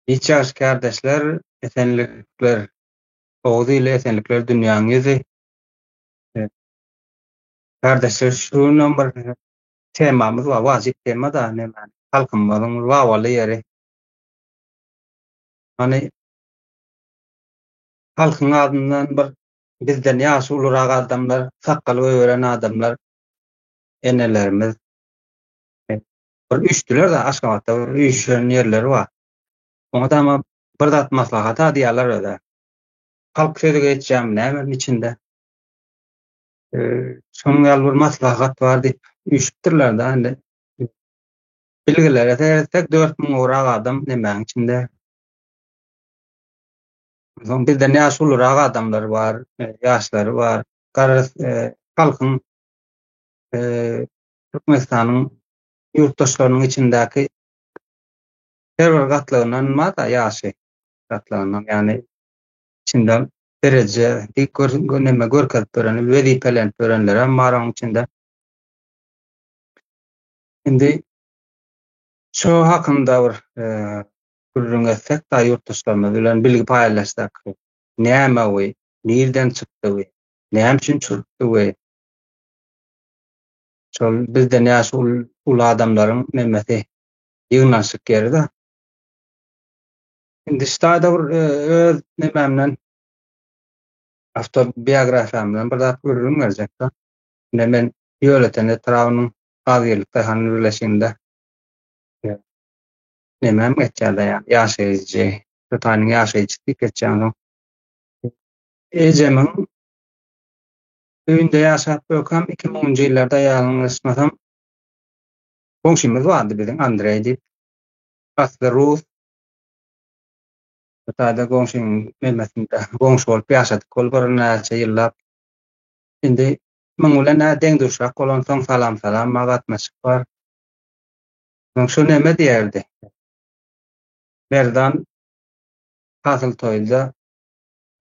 Hiç ýagşy kärdeşler, esenlikler, Oguz ili esenlikler dünýäň ýüzi. Kärdeşler şu günem bir temamyz bar, wajyp tema da näme? Halkymyzyň wawaly ýeri. Hany halkyň adyndan bir bizden ýaşy ulurak adamlar, sakgal goýberen adamlar, enelerimiz bir üýşdüler-de Aşgabatda bir üýşen ýerleri bar. Oňa dama bir zat maslahat-a diýýärler özä. Halk sözi geçýärmi näme içinde? Şonuň ýaly bir maslahat bar diýip üýşüpdirler-de indi. Bilgilere seretsek 4000 gowrak adam nemäň içinde. Soň bizden ýaş ulurak adamlar bar, ýaşlary bar. Garaz, halkyň Türkmenistanyň ýurtdaşlarynyň içindäki her bir gatlagyndan bar-da ýaşy gatlagyndan, ýagny içinde dereje dik neme görkezip beren, wezipelenip berenlerem bar onuň içinde. Indi şu hakynda bir gürrüň etsek da ýurtdaşlarymyz bilen bilgi paýlaşsak, näme we nirden çykdy we näme üçin çykdy we şol bizden ýaşy uly adamlaryň nemesi ýygnanyşyk ýeri-de. Indi şu taýda bir öz nemämden awtobiografiýamdan bir zat gürrüň berjek-de. Indi men Ýölöten etrabynyň Gazgirlik daýhan birleşiginde nemäm geçýär-de, ýaşaýjy, şu taýynyň ýaşaýjysy diýip geçýän soň. Ejemiň öýünde ýaşap ýörkäm, 2000-nji ýyllarda ýalňyşmasam, goňşymyz bardy biziň, Andreý diýip. Asly rus. Bu taýda goňşyň nemesinde goňşy bolup ýaşadyk ol birnäçe ýyllap. Indi muň bilen-ä deň-duşrak bolansoň salam-salam bar, gatnaşyk bar. Soň şu neme diýerdi. Merdan hasyl toýda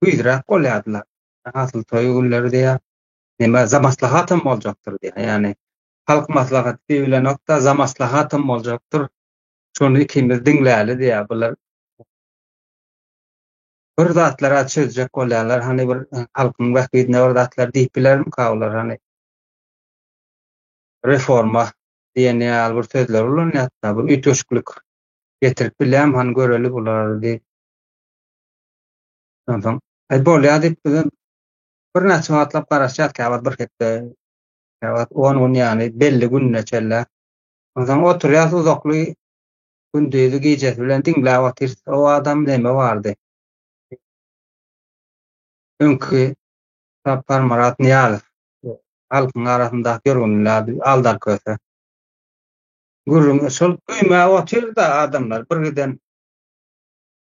güýzräk bolýardylar. Hasyl toýy günleri diýýär. Neme zamaslahatam boljakdyr diýýär. Ýagny halk maslahaty diýibilenok-da, zamaslahatam boljakdyr. Şony ikimiz diňläli diýýär. Bular bir zatlara çözjek bolýarlar. Hany bir halkyň bähbidine bir zatlar diýip bilermika olar hany reforma diýen ýaly bir sözler ulanýar-da, bir üýtgeşiklik getirip bilýärmi hany göreli bular diýip. Onsoň, aý bolýar diýip bizem birnäçe wagtlap garaşýarys, käwagt bir hepde, käwagt on gün ýaly belli gününe çenli. Onsoň oturýarys uzakly gündizi gijesi bilen diňläp otyrys. O adam neme bardy? Öňki Saparmyrat Nyýazow halkyň arasyndaky ýörgünli ady Aldar Köse. Gürrüň şol güýmäp otyr-da adamlar bir giden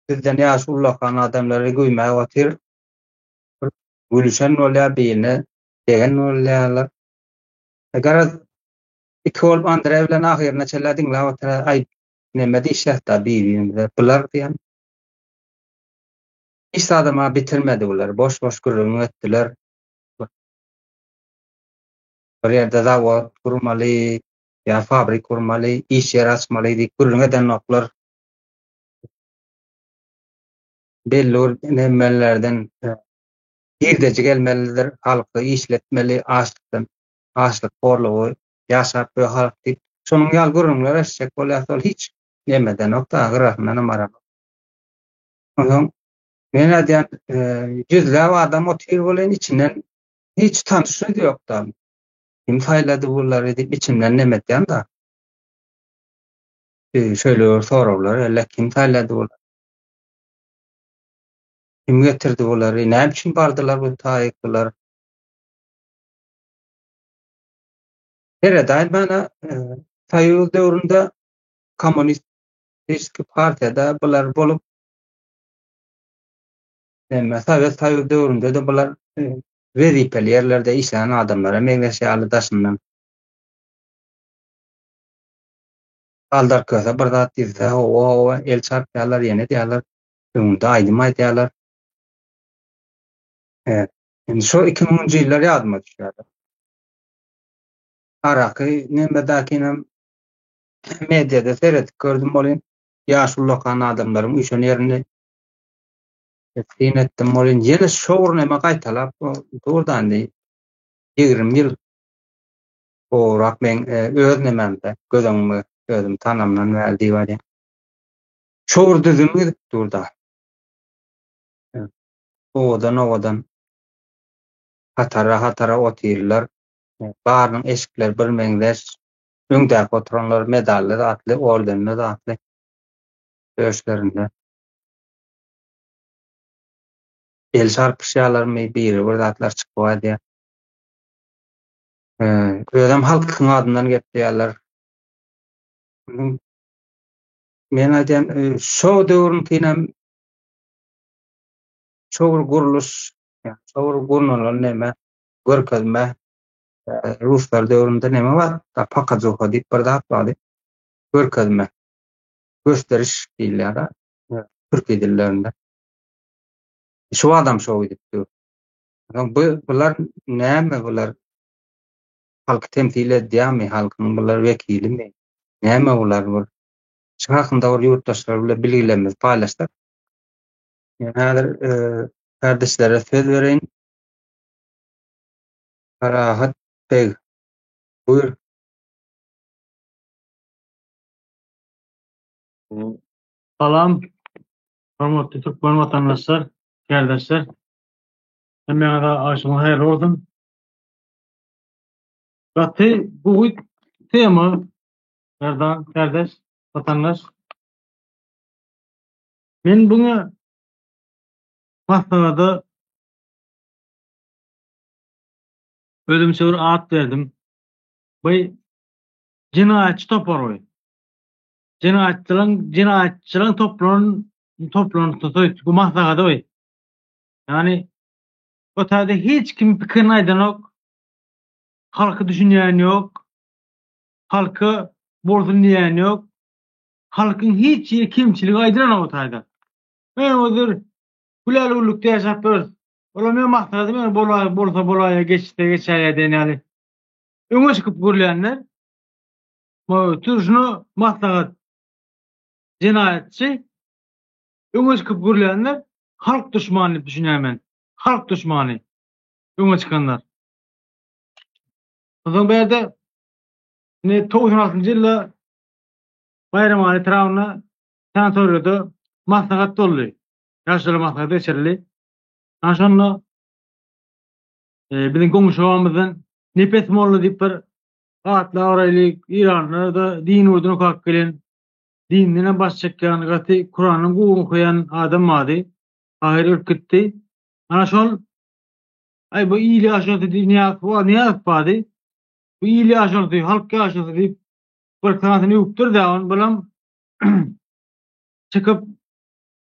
bizden ýaşy ullakan adamlary güýmäp otyr. Bir gülüşen bolýar, birine degen bolýarlar. E, garaz, iki bolup Andreý bilen ahyryna çenli diňläp otyr. Aý, neme diýişýäs-da bir-birimize. Bular diýen hiç zadam-a bitirmedi bular. Boş-boş gürrüň etdiler. Bir ýerde zawod gurmaly, ýa fabrik gurmaly, iş ýeri açmaly diýip gürrüň edenoklar. Belli bir nemelerden e, girdeji gelmelidir, halky işletmeli, açlykdan, açlyk horlugy ýaşap bu halk diýip, şonuň ýaly gürrüňler eşitjek bolýar, ol hiç nemedenok-da, gyrasyndan hem baranok. Onsoň men aýdýan, e, ýüzläp adam otyr welin içinden hiç tanyş söz ýok-da. Kim saýlady bulary diýip içimden neme etýän-da. E, şeýle bir soraglar, elle kim saýlady bulary? Kim getirdi bulary? Näme üçin bardylar bu taýyk bular? Seredaýyn mana e, Soýuz döwründe kommunistik partiýada bular bolup Näme Sowet Soýuz döwründe-de bular e, wezipeli ýerlerde işlän adamlara meňzeş ýaly daşyndan. Aldar Köse bir zat diýse, hawa, hawa, el çarpýarlar, ýene diýýärler, öňünde aýdym aýdýarlar. Evet. Indi şo 2000-nji ýyllar ýadyma düşýär. Araky nemedäkinem mediada seredip gördüm bolýan. ýaş ullakan adamlaryň üýşen ýerini syn etdim welin, ýene şo bir neme gaýtalap dur-da indi 20 ýyl gowrak meň öz nemämde, göz öňüme özüm tanamdan bäri diýip aýdýan. Şo bir düzüm gidip dur-da. Owadan-owadan hatara-hatara otyrlar. Barynyň eşikleri birmeňzeş. Öňdäki oturanlar medally zatly, ordenli zatly döşlerinde. El çarpyşýarlarmy, biri bir zatlar çykyp aýdýar. Özem halkyň adyndan gepleýärler. Men aýdýan, şo döwrüňkinem şo bir gurluş, şo bir gurnalan neme, görkezme, ruslar döwründe neme bar? Pokazuha diýip bir zat bardy. Görkezme, gösteriş diýilýär türki dillerinde. Şu adam şo gidip dur. Bu bular näme bular? Halky temsil edýärmi? Halkyň bular wekilimi? Näme bular bu? Şu hakynda bir ýurtdaşlar bilen bilgilerimizi paýlaşsak. Men häzir kardeşlere söz bereýin. Parahat beg, buýur. Salam, hormatly türkmen watandaşlar, kärdeşler. Hemmäňize agşamyňyz haýyrly bolsun. Gaty gowy tema, Merdan kardeş, watandaş. Men buňa maslahata özümçe bir at berdim. Bu jenaýatçy topar bu. Jenaýatçylaryň jenaýatçylaryň toplanan toplanan bu maslahata bu. Ýagny o taýda hiç kim pikirini aýdanok. Halky düşünýän ýok. Halka bolsun diýýän ýok. Halkyň hiç ýeri kemçiligi aýdylanok o taýda. Men özür güläl güllükde ýaşap ýörüs. Olar men maslahatym ýöne bolaý bolsa bolaýa geçse geçäýä diýen ýaly. Öňe çykyp gürlänler turşuna maslahat jenaýatçy öňe çykyp gürlänler halk duşmany diýip düşünýän men. Halk duşmany öňe çykanlar. Onsoň bärde indi 96-njy ýylda Baýramaly etrabynda sanatoriýada maslahat boldy. Ýaşlar maslahaty geçirildi. Ana şonda e, biziň goňşy obamyzdan Nepes molla diýip bir atly abraýly Iranda din urduna okap gelen, dinden hem baş çekýän, gaty Kuranyň gowy okaýan adam bardy. Ahyr ölüp gitdi. Ana şol Aý bu il ýaşulusy diýip Nyýazow, o Nyýazow bardy. Bu il ýaşulusy, halk ýaşulusy diýip bir sanasyny öwüpdir-de, ony bulam çykyp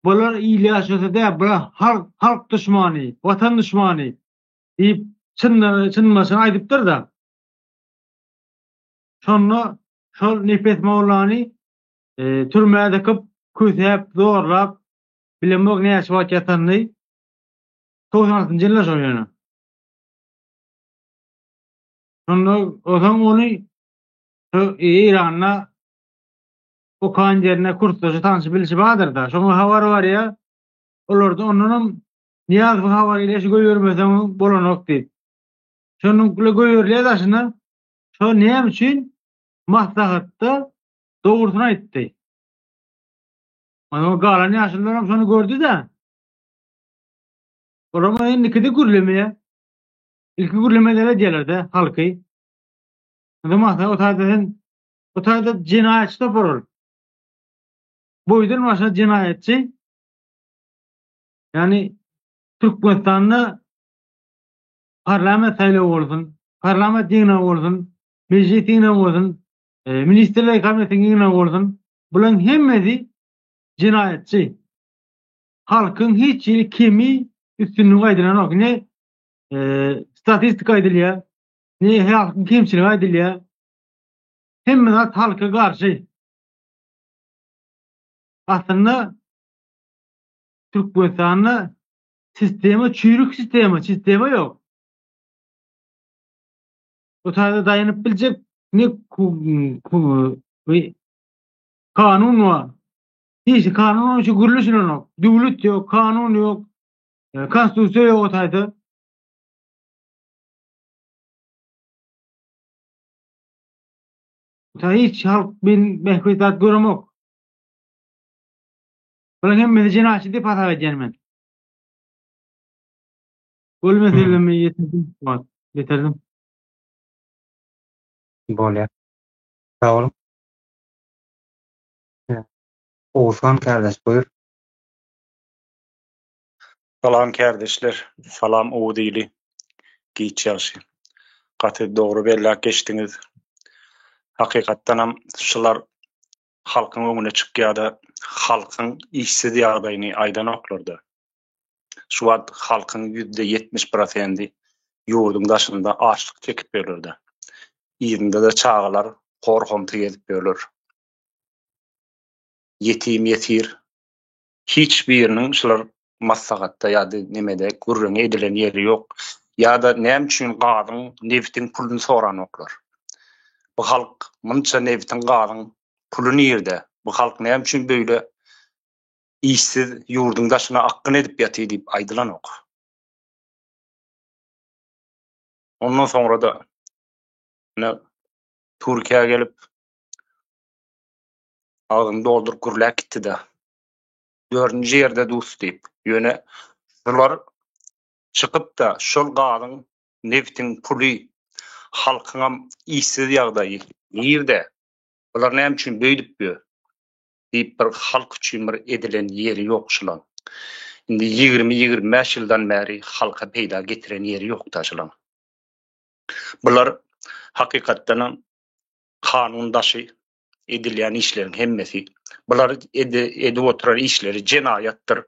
bular il ýaşulusy däl, bular halk, halk duşmany, watan duşmany diýip çyn çynmaçyny aýdypdyr-da. Şonda şol Nepes mollany e, türmä dykyp, kösäp, zorlap, bilemok näçe wagt ýatanyny 96-njy ýylda şol ýöne. Şonda onsoň ony şu Eýranda okan ýerine kursdaşy tanşy bilşi bardyr-da. Şoňa habar barýar. Olarda ondanam Nyýazowyň habary gelýär, şu goýbermeseň bolanok diýip. Şonuň bile goýberilýär daşyna. Şo näme üçin maslahatda dogrusyny aýtdy. Onsoň galan ýaşulularam şony gördi-de. Olam indikide gürlemeýär. Ilki gürlemeler edýärler-de halky. Onsoň o taýda sen o taýda jenaýatçy topar ol. Boýdan başa jenaýatçy. Ýagny Türkmenistanda parlament saýlawy bolsun, parlament ýygnagy bolsun, mejlis ýygnagy bolsun, e, ministrler kabinetiniň ýygnagy bolsun, bularyň hemmesi jenaýatçy. Halkyň hiç hili kemi üstünligi aýdylanok. Ne e, statistika aýdylýar, ne halkyň kemçiligi aýdylýar. Hemme zat halka garşy. Aslynda Türkmenistanda sistema çüýrük sistema, sistema ýok. Bu taýda daýanyp biljek ne kanun bar. Hiç kanun boýunça gürleşilenok. Döwlet ýok, kanun ýok, e, konstitusiýa ýok o taýda. Ta hiç halk men bähbit zat göremok. Bularyň hemmesi jenaýatçy diýip hasap edýän men. Bol meselemi ýetirdim. Wagt ýetirdim. Bolýar. Sag boluň. Oguzhan kärdeş buýur. Salam kärdeşler, salam Oguz ili. Giç ýagşy. Gaty dogry belläp geçdiňiz. Hakykatdanam şular halkyň öňüne çykýada halkyň işsiz ýagdaýyny aýdanoklarda. Şu wagt halkyň 70% prosendi ýurduň daşynda açlyk çekip ýörlerde. Yzynda-da çagalar hor-homsy gezip ýörler. Ýetim ýesir hiç biriniň şular maslahatda ýa-da nemede gürrüňi edilen ýeri ýok. Ýa-da näme üçin gazyň, nebitiň puluny soranoklar. Bu halk munça nebitiň, gazyň puly nirde? Bu halk näme üçin beýle işsiz ýurduň daşyna akgyn edip ýatyr diýip aýdylanok. Ondan soňra-da ine Türkiýä gelip agzyny dolduryp gürläp gitdi-de. Dördünji ýerde dus diýip. Ýöne şular çykyp-da şol gazyň, nebtiň puly, halkyňam işsiz ýagdaýy nirde? Bular näme üçin beýdip ýör? diýip bir halk üçin bir edilen ýeri ýok şulaň. Indi 20-25 ýyldan bäri halka peýda getiren ýeri ýok-da şulaň. Bular hakykatdanam kanun daşy edilýän işleriň hemmesi, bular edip oturan işleri jenaýatdyr,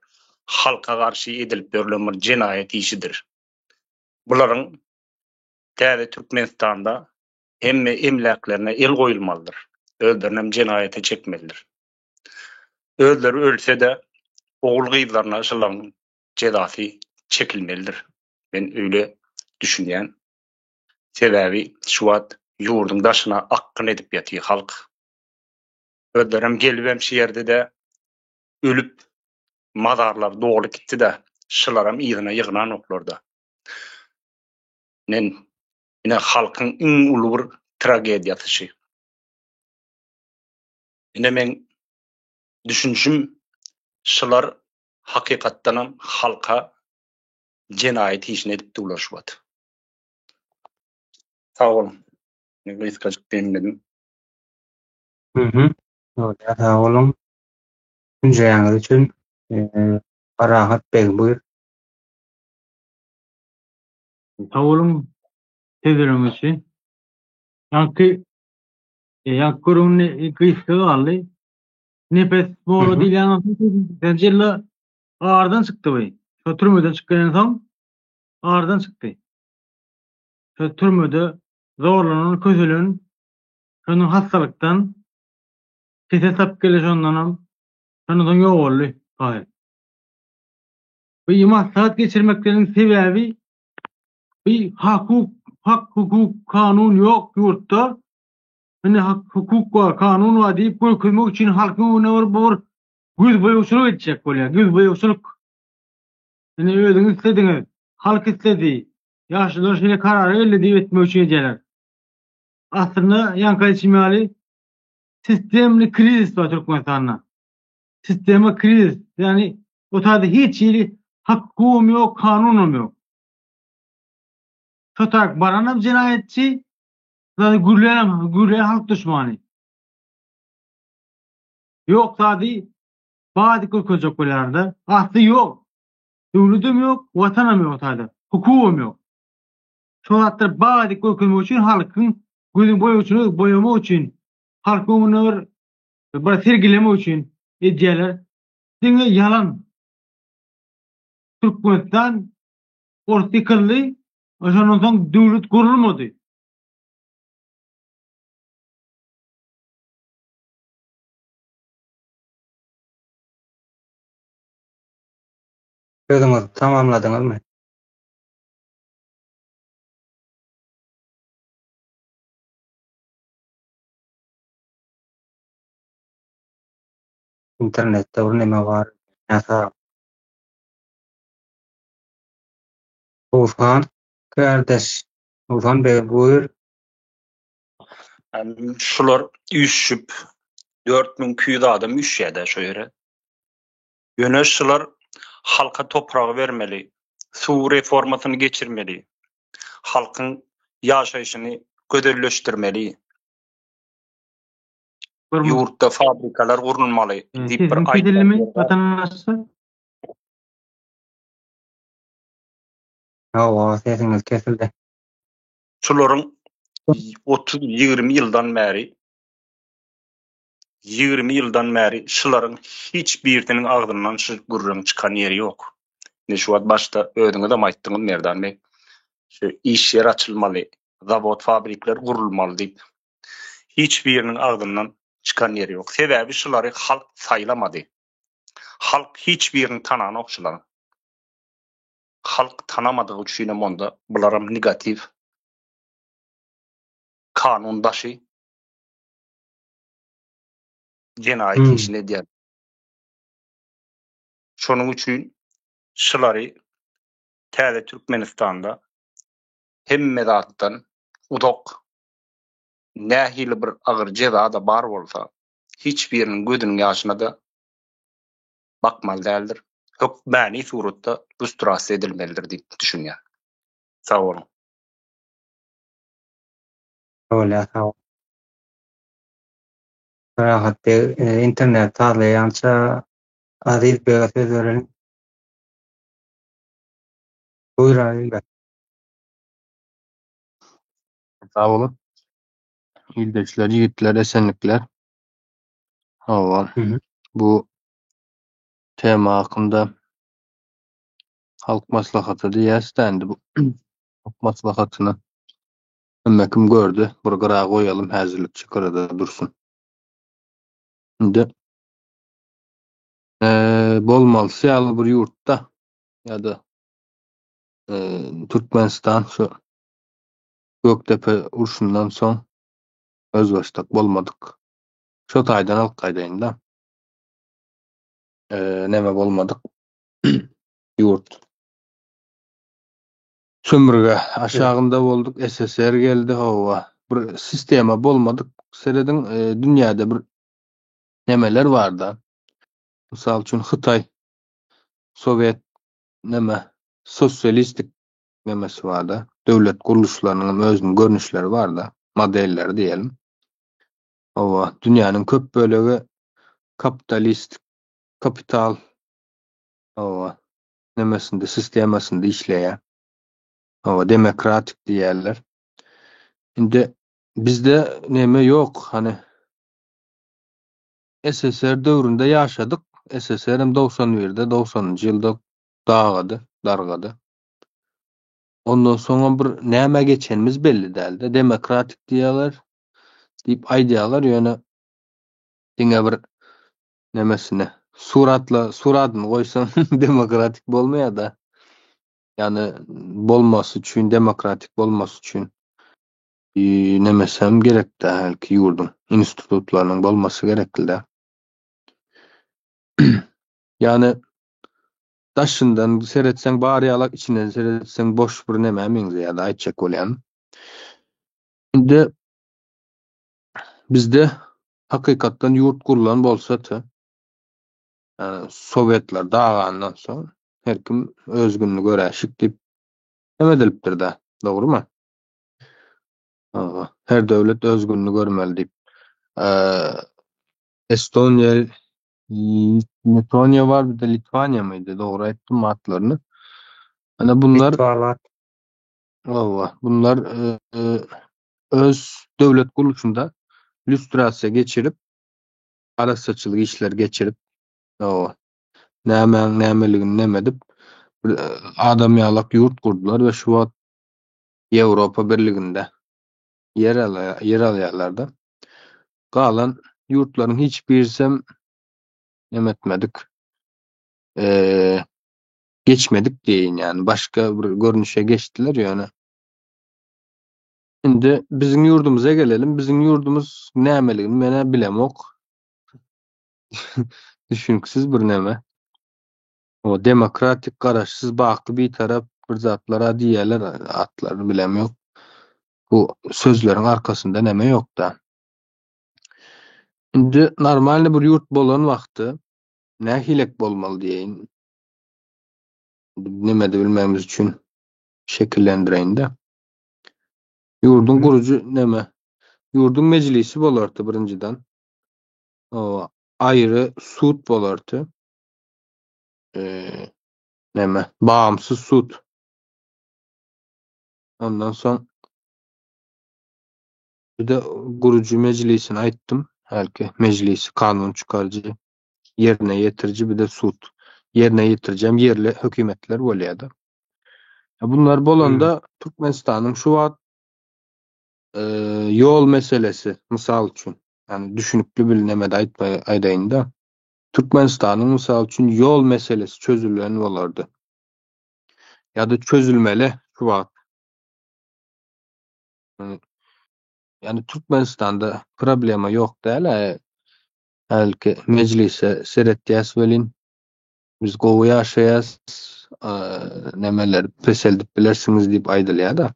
halka garşy edilip ýörlen bir jenaýat işidir. Bularyň täze Türkmenistanda hemme emläklerine el goýulmalydyr, özlerinem jenaýata çekmelidir. Özleri ölse-de, ogul-gyzlaryna şolaryň jezasy çekilmelidir. Men öýle düşünýän. Sebäbi şu wagt ýurduň daşyna akgyn edip ýatyr halk. Özlerem gelibem şu ýerde-de ölüp mazarlar doly gitdi-de, şylaram yzyna ýygnanoklar-da. Men ine halkyň iň uly bir tragediýasy şy. Ine meň düşünişim şylar hakykatdanam halka jenaýat işini edip durlar şu wagt. Sag boluň. Men gysgajyk demledim. Mhm. Bolýar, sag boluň. Düşünjeňiz üçin. Parahat beg buýur. Sag boluň sözleriňiz üçin. Ýaňky ýaňky gürrüň gysga galdy. Nepes molla diýilýän sen ýylda aradan çykdy bu. Şo türmeden çykyp gelensoň aradan çykdy. Şo türmede zorlanan, köselen, şondan hassalykdan kesel tapyp geldi şondanam, şondan soň ýogaldy Paýyl. Bu maslahat geçirmekleriniň sebäbi bu hukuk, hak, hukuk, kanun ýok ýurtda. Indi hak, hukuk bar, kanun bar diýip görkezmek üçin halkyň öňünde bir bir göz boýagçylyk etjek bolýar. Göz boýagçylyk. Indi özüňiz islediňiz, halk isledi, ýaşulular şeýle karara geldi diýip etmek üçin edýärler. Aslynda ýaňky aýdyşym ýaly sistemli krizis bar Türkmenistanda. Sistema krizis, ýagny o taýda hiç hili hak-hukugam ýok, kanunam ýok. Şo taýak baranam jenaýatçy, zady gürleýänem, gürleýän halk duşmany. Ýok zady bar diýip görkezjek bolýarlar-da. Asly ýok. Döwledem ýok, watanam ýok o taýda. Hukugam ýok. Şo zatlary bar diýip görkezmek üçin halkyň gözüni boýagçylyk boýamak üçin, halkyň öňünde bir bir sergilemek üçin edýärler. Diňe ýalan. Türkmenistan ors ýykyldy, şondan soň döwlet gurulmady. Sözüňizi tamamladyňyzmy? Internetde bir neme bar. Näsa. Oguzhan kardeş. Oguzhan beg buýur. Şular üýşüp 4200 adam üýşýär-dä şo ýere. Ýöne şular halka topragy bermeli, suw reformasyny geçirmeli, halkyň ýaşaýşyny gözelleşdirmeli. Ýurtda fabrikalar gurulmaly diýip bir Sesiň kesildimi watandaşlar? Hawa, sesiňiz kesildi. Şularyň 30-20 ýyldan bäri 20 ýyldan bäri şularyň hiç birisiniň agzyndan şu gürrüň çykan ýeri ýok. Indi şu wagt başda özüňizem aýtdyňyz Merdan beg. Şu iş ýer açylmaly, zawod fabrikler gurulmaly diýip. Hiç biriniň agzyndan çykan ýeri ýok. Sebäbi şulary halk saýlamady. Halk hiç birini tananok şularyň. Halk tanamadygy üçinem onda bularam negatiw kanun daşy jenaýat işini edýär. Şonuň üçin şulary täze Türkmenistanda hemme zatdan uzak nähili bir agyr jeza-da bar bolsa, hiç biriniň gözüniň ýaşyna-da bakmaly däldir. Hökmany suratda lustrasiýa edilmelidir diýip düşünýän. Sag boluň. Bolýar sag bol. Rahat beg internet sazlaýança Aziz bege söz bereliň. Buýur Aziz beg. Sag boluň. Ildeşler, ýigitler, esenlikler. Hawa. Bu tema hakynda Halk maslahaty diýýäs-dä indi bu Halk maslahatyny hemme kim gördi. Bir gyra goýalym häzirlikçe gyrada dursun. Indi bolmalysy ýaly bir ýurtda ýa-da Türkmenistan şu Gökdepe urşundan soň özbaşdak bolmadyk. Şo taýdan alyp gaýdaýyn-da. Neme bolmadyk ýurt. Sömürge aşagynda bolduk, SSR geldi, hawa. Bir sistema bolmadyk. Serediň, dünýäde bir nemeler bar-da. Mysal üçin, Hytaý, Sowet neme, sosialistik nemesi bar-da. Döwlet gurluşlarynyň hem özüniň görnüşleri bar-da, modelleri diýelim. Hawa, dünýäniň köp bölegi kapitalist, kapital, hawa, nemesinde, sistemasynda işleýär. Hawa, demokratik diýýärler. Indi bizde neme ýok, hany SSR döwründe ýaşadyk. SSR hem 91-de, 90-njy ýylda dagady, dargady. Ondan soňam bir nämä geçenimiz belli däldi. Demokratik diýýärler diýip aýdýarlar, ýöne diňe bir nemesini suratla suradyny goýsaň demokratik bolmaýar-da. Ýagny bolmasy üçin, demokratik bolmasy üçin nemesi hem gerekdä hälki ýurduň institutlarynyň bolmasy gerekli-dä. Ýagny daşyndan seretseň bar ýalak, içinden seretseň boş bir nemä meňzeýär-de aýtjak bolýanym. Indi bizde hakykatdan ýurt gurlan bolsa-da, sowetler dagandan soň her kim öz gününi göräşik diýip neme edilipdir-dä, dogrumy? Her döwlet öz gününi görmeli diýip. Estoniýa, Letoniýa bar, bir-de Litwaniýamydy, dogry aýtdymmy atlaryny? Ana bunlar Litwalar. Hawa, bunlar öz döwlet gurluşynda lýustrasiýa geçirip, arassaçylyk işleri geçirip, hawa, nämäň nämeligini neme edip, bir adam ýalak ýurt gurdular we şu wagt Ýewropa Birliginde ýer ýer alýarlar-da. Galan ýurtlaryň hiç birisem neme etmedik. Geçmedik diýeýin ýagny başga bir görnüşe geçdiler ýöne. Indi biziň ýurdumyza gelelim. Biziň ýurdumyz nämeligini men-ä bilemok. Düşüniksiz bir neme. O demokratik, garaşsyz, baky bitarap bir zatlar-a diýýärler, atlaryny bilemok. Bu sözleriň arkasynda neme ýok-da. Indi normalny bir ýurt bolan wagty nähilek bolmaly diýeýin. Nemede bilmegimiz üçin şekillendireýin-de. Ýurduň gurujy neme? Ýurduň mejlisi bolardy birinjiden. O aýry sud bolardy. Neme? Bagymsyz sud. Ondan soň bir-de gurujy mejlisini aýtdym. Hälki mejlisi kanun çykaryjy, ýerine ýetiriji bir-de sud. Ýerine ýetirijem ýerli hökümetler bolýar-da. Bunlar bolanda Türkmenistanyň şu wagt ýol meselesi mysal üçin, ýani düşünikli bir nemede aýdaýyn-da. Türkmenistanyň mysal üçin ýol meselesi çözülen bolardy. Ýa-da çözülmeli şu wagt. Ýani Türkmenistanda problema ýok däl-ä. Hälki mejlise seretýäs welin biz gowy ýaşaýas, nemeleri peseldip bilersiňiz diýip aýdylýar-da.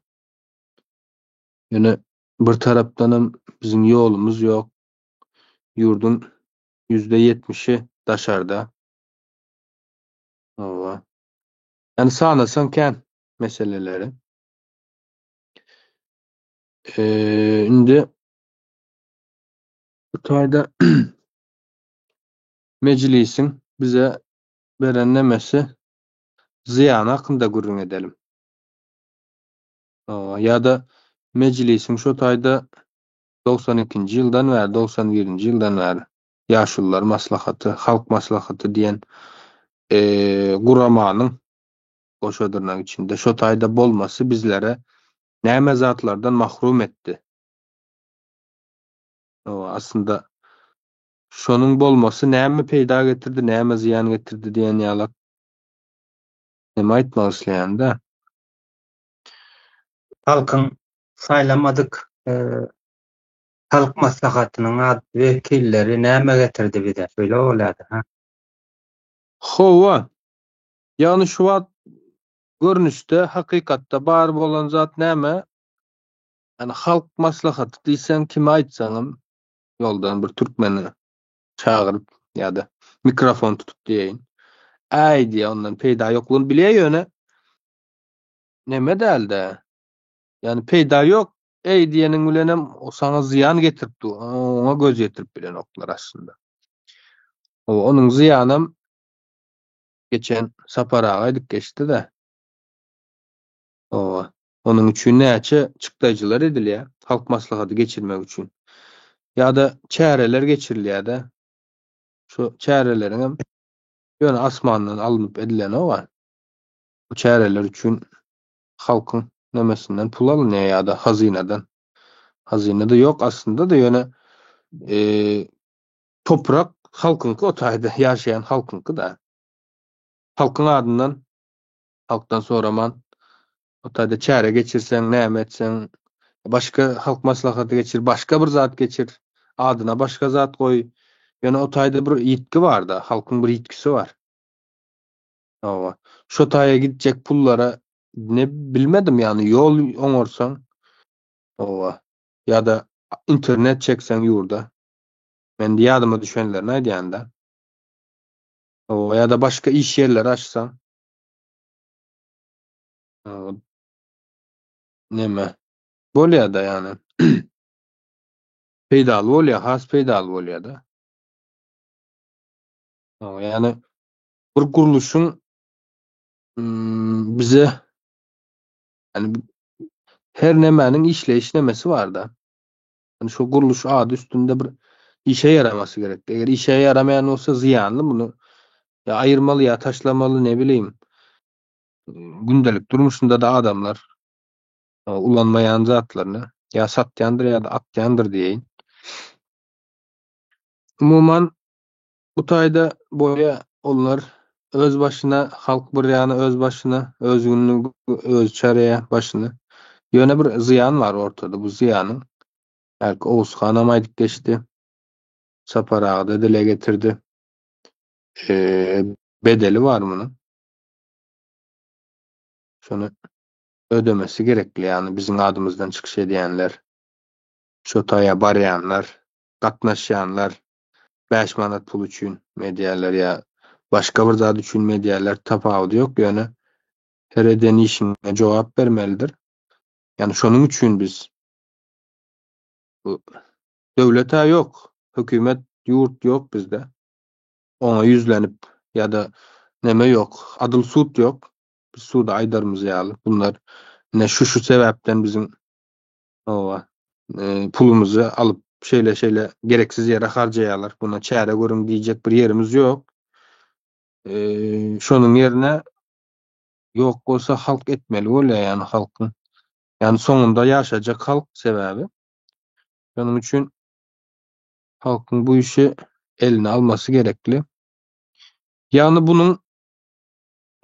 Ýöne bir tarapdanam biziň ýolumyz ýok. Ýurduň ýüzde ýetmişi daşarda. Hawa. Ýani sanasaň kän meseleleri. Indi bu taýda mejlisiň bize beren nemesi zyýany hakynda gürrüň edelim. Ýa-da mejlisiň şo taýda 92-nji ýyldan bäri, 91-nji ýyldan bäri Ýaşulular maslahaty, Halk maslahaty diýen guramanyň goşa dyrnak içinde şo taýda bolmasy bizlere näme zatlardan mahrum etdi? Aslynda şonuň bolmasy näme peýda getirdi, näme zyýan getirdi diýen ýalak neme aýtmak isleýän-de. Halkyň saýlamadyk Halk maslahatynyň wekilleri näme getirdi bize? Şeýle bolýar-da, ha? Hawa. Ýagny şu wagt görnüşde, hakykatda bar bolan zat näme? Ýani halk maslahaty diýseň kime aýtsaňam ýoldan bir türkmeni çagyryp ýa-da mikrofon tutup diýeýin. Äý diýýär ondan peýda ýoklugyny bilýär ýöne neme dälde. Ýani peýda ýok eý diýeniň bilenem o saňa zyýan getirip dur. Oňa göz ýetirip bilenoklar aslynda. Onuň zyýanam geçen Sapar aga aýdyp geçdi-de. Owa. Onuň üçin näçe çykdaýjylar edilýär, halk maslahaty geçirmek üçin. Ýa-da çäreler geçirilýär-de. Şu çäreleriňem ýöne asmandan alnyp edilenok-a. Bu çäreler üçin halkyň nemesinden pul alynýar ýa-da hazynadan. Hazyna-da ýok aslynda-da ýöne toprak halkyňky o taýda ýaşaýan halkyňky-da. Halkyň adyndan halkdan soraman o taýda çäre geçirseň, näme etseň, başga halk maslahaty geçir, başga bir zat geçir, adyna başga zat goý. Ýöne o taýda bir ýitgi bar-da, halkyň bir ýitgisi bar. Hawa. Şo taýa gitjek pullara ne bilmedim, ýagny ýol oňarsaň, hawa, ýa-da internet çekseň ýurda. Men ýadyma düşenlerini aýdýan-da. Hawa, ýa-da başga iş ýerleri açsaň. Neme? Bolýar-da ýagny. Peýdaly bolýar, has peýdaly bolýar-da. Hawa, ýagny bir gurluşyň bize ýagny her nemäniň işleýiş nemesi bar-da. Ýagny şu gurluş ady üstünde bir işe ýaramasy gerek. Eger işe ýaramaýan bolsa zyýanly muny ýa aýyrmaly ýa taşlamaly ne bileýin. Gündelik durmuşynda-da adamlar ulanmaýan zatlaryny ýa satýandyr ýa-da atýandyr diýeýin. Umuman Bu taýda bolýa onlar öz başyna halk bir ýana öz başyna öz gününi özi çareýä başyny. Ýöne bir zyýan bar ortada bu zyýanyň belki Oguz hanam aýdyp geçdi. Sapar aga-da dile getirdi. bedeli bar munuň. Şony ödemesi gerekli, ýagny biziň adymyzdan çykyş edýänler, şo taýa barýanlar, gatnaşýanlar 5 manat pul üçin edýärler ýa başga bir zat üçin edýärler, tapawudy ýok, ýöne her eden işiňe jogap bermelidir. Ýagny şonuň üçin biz bu döwlet-ä ýok, hökümet, ýurt ýok bizde. Oňa ýüzlenip ýa-da neme ýok, adyl sud ýok. Biz suda aýdarymyz ýaly, bunlar ine şu-şu sebäpden biziň oba pulumyzy alyp şeýle-şeýle gereksiz ýere harjaýarlar, buna çäre görüň diýjek bir ýerimiz ýok. Şonuň ýerine ýok bolsa halk etmeli bolýar, ýagny halkyň ýagny soňunda ýaşajak halk sebäbi. Şonuň üçin halkyň bu işi eline almasy gerekli. Ýagny bunuň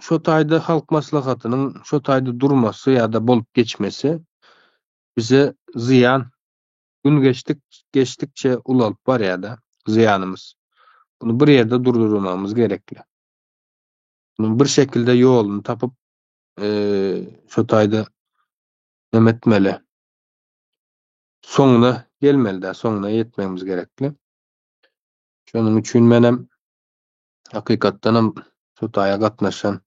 şo taýda halk maslahatynyň şo taýda durmasy ýa-da bolup geçmesi bize zyýan. Gün geçdik geçdikçe ulalyp barýar-da zyýanymyz. Bunu bir ýerde durdurmagymyz gerekli. Munuň bir şekilde ýoluny tapyp şo taýda neme etmeli. Soňuna gelmeli-dä, soňuna ýetmegimiz gerekli. Şonuň üçin menem hakykatdanam şu taýa gatnaşan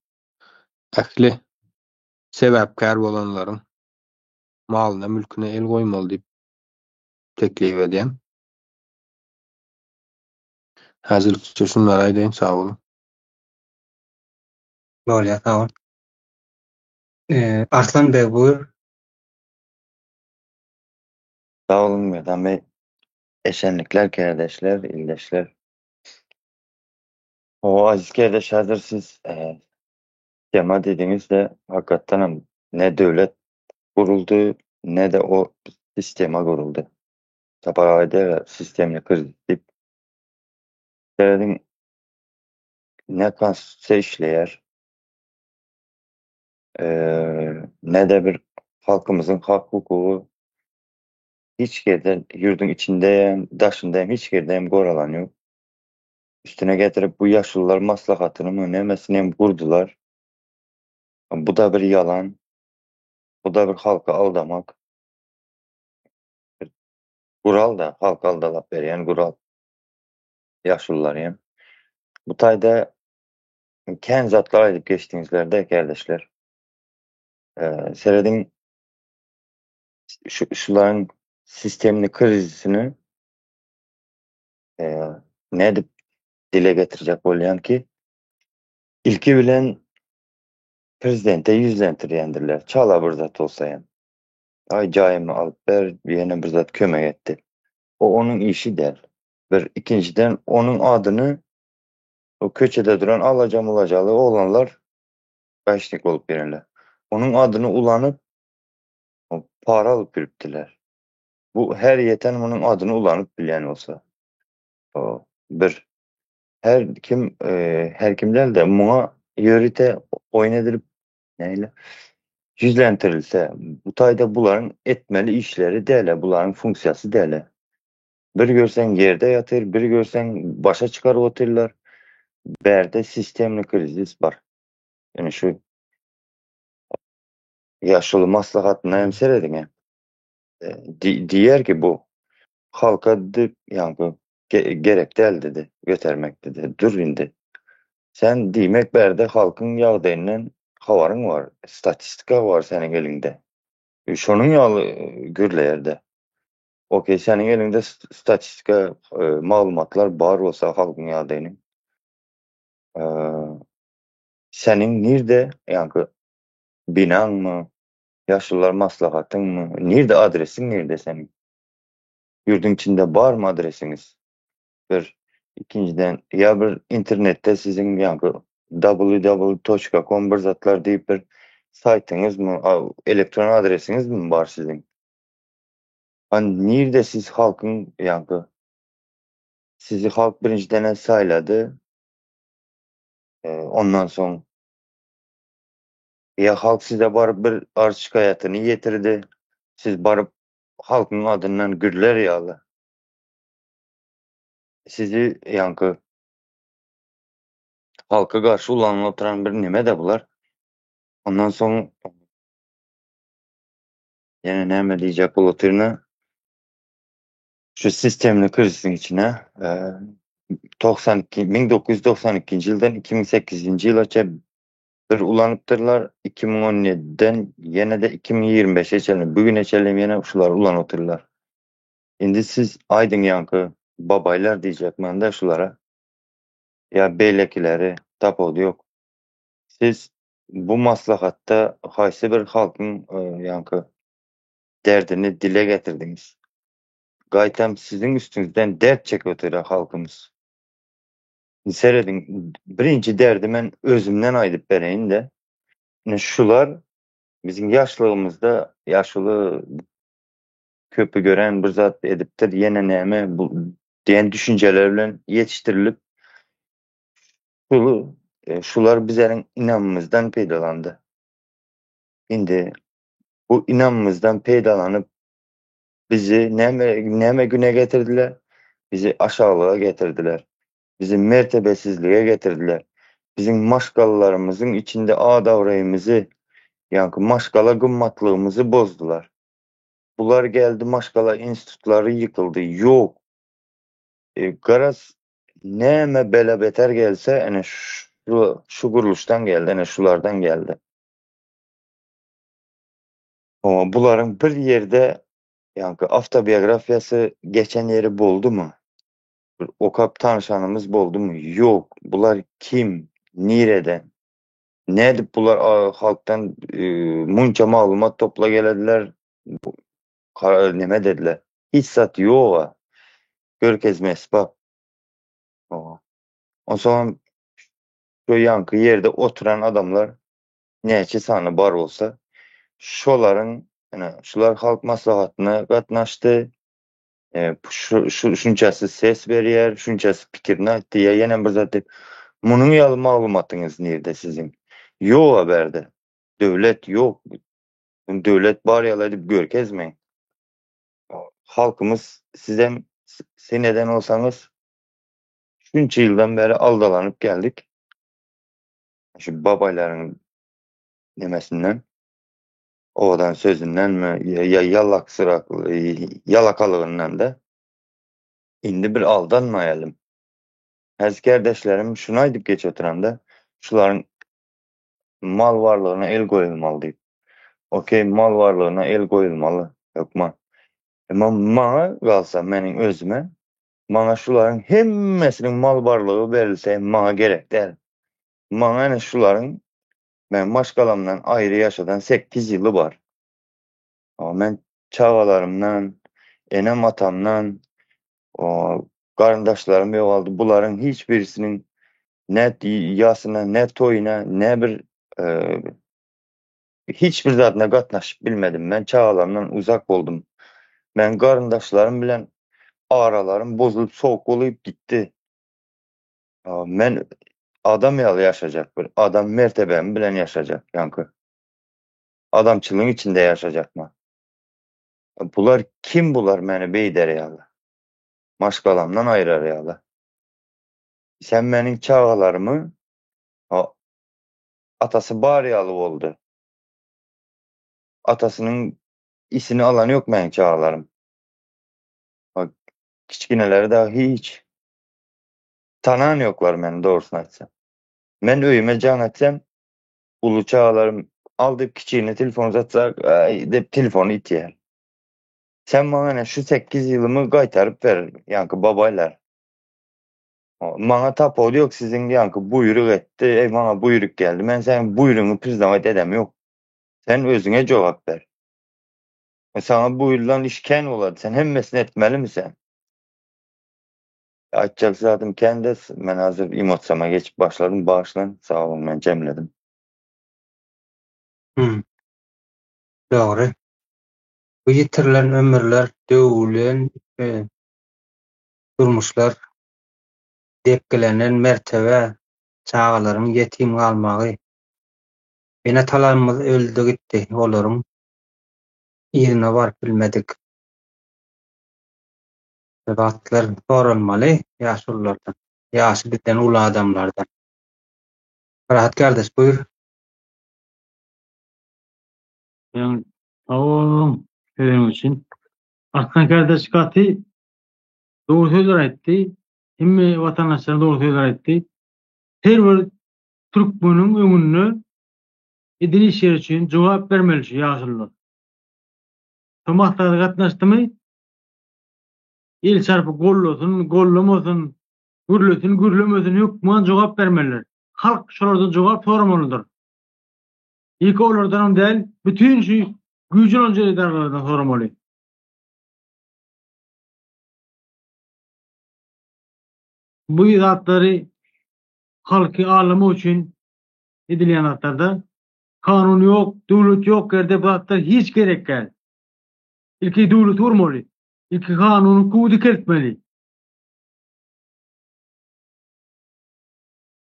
ähli sebäpkär bolanlaryň malyna, mülküne el goýmaly diýip teklip edýän. Häzirlikçe şunlary aýdaýyn, sag boluň. Bolýar, sag bol. Arslan beg buýur. Sag boluň Merdan bey. Esenlikler kärdeşler, ildeşler. Hawa aziz kärdeş häzir siz tema diýdiňizde hakykatdanam ne döwlet guruldy ne-de o sistema guruldy. Sapar aga aýdýar sistemli krizis diýip. Serediň ne konstitusiýa işleýär, ne-de bir halkymyzyň hak-hukugy hiç ýerde ýurduň içinde hem, daşynda hem hiç ýerde hem goralan ýok. Üstüne getirip bu ýaşulular maslahatynymy nemesini hem gurdular. Bu-da bir ýalan. Bu-da bir halky aldamak. Bir gural-da, halky aldalap berýän gural. Ýaşulular hem. Bu taýda kän zatlar aýdyp geçdiňizler-de, kärdeşler. Serediň, şu şularyň sistemli krizisini nädip dile getirjek bolýan ki, ilki bilen prezidente ýüzlendirýändirler, çala bir zat bolsa hem. Aý jaýymy alyp ber, ýene bir zat kömek et diýip. O onuň işi däl. Bir, ikinjiden onuň adyny o köçede duran alaja-mulajaly oglanlar gaýşnik bolup ýörler. Onuň adyny ulanyp para alyp ýörüpdiler. Bu her ýeten munuň adyny ulanyp bilýän bolsa. O bir her kim her kim däl-de muňa ýörite oýun edilip näle ýüzlendirilse, bu taýda bularyň etmeli işleri däl, bularyň funksiýasy däl. Bir görseň ýerde ýatyr, bir görseň başa çykaryp otyrlar. Bärde sistemli krizis bar. Ýöne şu ýaşuly maslahatyna hem serediň. Diýer ki bu halka diýip, ýaňky gerek däl dedi, götermek dedi. Dur indi. Sen diýmek bärde halkyň ýagdaýyndan habaryň bar, statistika bar seniň eliňde. Şonuň ýaly gürleýär-de. Okey, seniň eliňde statistika, maglumatlar bar bolsa halkyň ýagdaýynyň. Seniň nirde, ýaňky binaňmy, ýaşulular maslahatyňmy, nirde adresiň nirde seniň? Ýurduň içinde barmy adresiňiz? Bir, ikinjiden, ýa bir internetde siziň ýaňky www.com bir zatlar diýip bir saýtyňyzmy, elektron adresiňizmi bar siziň? A nirde siz halkyň ýaňky sizi halk birinjiden saýlady. Ondan soň ýa halk size baryp bir arz şikaýatyny ýetirdi. Siz baryp halkyň adyndan gürlär ýaly. Sizi ýaňky. Halka garşy ulanylyp oturan bir neme-de bular. Ondan soň ýene näme diýjek bolup otyryn-a? Şu sistemli krizisiň içine 92 1992-nji ýyldan 2008-nji ýyla çenli bir ulanypdyrlar, 2017-den ýene-de 2025-e çenli, bu güne çenli ýene şulary ulanyp otyrlar. Indi siz aýdyň ýaňky babaýlar diýjek manda şulara ýa beýlekileri tapawudy ýok. Siz bu maslahatda haýsy bir halkyň ýaňky derdini dile getirdiňiz? Gaýtam siziň üstüňizden dert çekip otyr halkymyz. Serediň, birinji derdi men özümden aýdyp bereýin-de. Ine şular biziň ýaşlygymyzda ýaşuly köpi gören bir zat edipdir, ýene näme bu diýen düşünjeler bilen ýetişdirilip şul şular bizeriň ynamymyzdan peýdalandy. Indi bu ynamymyzdan peýdalanyp bizi näme näme güne getirdiler? Bizi aşaglyga getirdiler. Bizi mertebesizlige getirdiler. Biziň maşgalalarymyzyň içinde ad-abraýymyzy, ýaňky maşgala gymmatlygymyzy bozdular. Bular geldi maşgala institutlary ýykyldy. Ýok. E, garaz näme bela beter gelse ene şu şu gurluşdan geldi, ene şulardan geldi. Oňa bularyň bir ýerde ýaňky awtobiografiýasy geçen ýeri boldumy? Bir okap tanyşanymyz boldumy? Ýok. Bular kim? Nireden? Nädip bular halkdan munça maglumat topla gelediler? Neme dediler? Hiç zat ýoga. Görkezme esbap. Onsoňam şu ýaňky ýerde oturan adamlar näçe sany bar bolsa, şolaryň ine şular halk maslahatyna gatnaşdy. Şu şu şunçasy ses berýär, şunçasy pikirini aýtdy ýa ýene bir zat diýip. Munuň ýaly maglumatyňyz nirde siziň? Ýog-a bärde. Döwlet ýok. Döwlet bar ýaly edip görkezmäň. Halkymyz sizem sen eden bolsaňyz şunça ýyldan bäri aldalanyp geldik. Şu babaýlaryň nemesinden, owadan sözündenmi ýa ýalaksyrak ýalakalygyndan-da indi bir aldanmaýalym. Häzir kärdeşlerim şuny aýdyp geçip oturanda, şularyň mal barlygyna el goýulmaly diýip. Okey, mal barlygyna el goýulmaly hökman. Emma maňa galsa, meniň özüme, maňa şularyň hemmesiniň mal barlygy berilse maňa gerek däl. Maňa ene şularyň men maşgalamdan aýry ýaşadan 8 ýyly bar. Men çagalarymdan, enem atamdan, garyndaşlarym ýogaldy. Bularyň hiç birisiniň ne ýasyna, ne toýuna, ne bir e, hiç bir zadyna gatnaşyp bilmedim. Men çagalarymdan uzak boldum. Men garyndaşlarym bilen aralarym bozulyp sowuk bolup gitdi. Men adam ýaly ýaşajak bir adam mertebem bilen ýaşajak ýaňky. Adamçylygyň içinde ýaşajak men. Bular kim bular meni beýder ýaly? Maşgalamdan aýyrar ýaly. Sen meniň çagalarymy atasy bar ýaly boldy. Atasynyň isini alan ýok meniň çagalarym. Kiçgineleri dagy hiç. Tanan ýoklar meni dogrusyny aýtsam. Men öýüme jaň etsem, uly çagalarym al diýip kiçigine telefon uzatsa, aý diýip telefony itýär. Sen maňa ine şu 8 ýylymy gaýtaryp ber, ýaňky babaýlar. Maňa tapawudy ýok siziň ýaňky buýruk etdi, eý maňa buýruk geldi. Men seniň buýrugyňy priznawać edem ýok. Sen özüňe jogap ber. Saňa buýrulan iş kän bolar, sen hemmesini etmelimi sen? Aýtjak zadym kän-de, men hazir emosiýama geçip başladym, bagyşlaň, sag boluň, men jemledim. Hmm. Dogry. Bu ýitirilen ömürler, döwülen e, durmuşlar, depgilenen mertebe, çagalaryň ýetim galmagy. Ene-atalarymyz öldi gitdi, olaryň yzyna baryp bilmedik. Bu zatlar soralmaly ýaşululardan, ýaşy bizden uly adamlardan. Rahat kardeş buýur. Sag boluň sözüňiz üçin. Arslan kardeş gaty dogry sözler aýtdy. Hemme watandaşlar dogry sözler aýtdy. Her bir türkmeniň öňünde eden işleri üçin jogap bermeli şu ýaşulular. Şu maslahata gatnaşdymy? El çarpyp gollasyn, gollamasyn, gürlesin, gürlemesin hökman jogap bermeliler. Halk şolardan jogap soramalydyr. Ýeke olardanam däl, bütin şu güýji bolan edaralardan soramaly. Bu zatlary halky aldamak üçin edilýän zatlarda kanun ýok, döwlet ýok ýerde bu zatlar hiç gerek däl. Ilki döwleti gurmaly. Ilki kanuny hukugy dikeltmeli.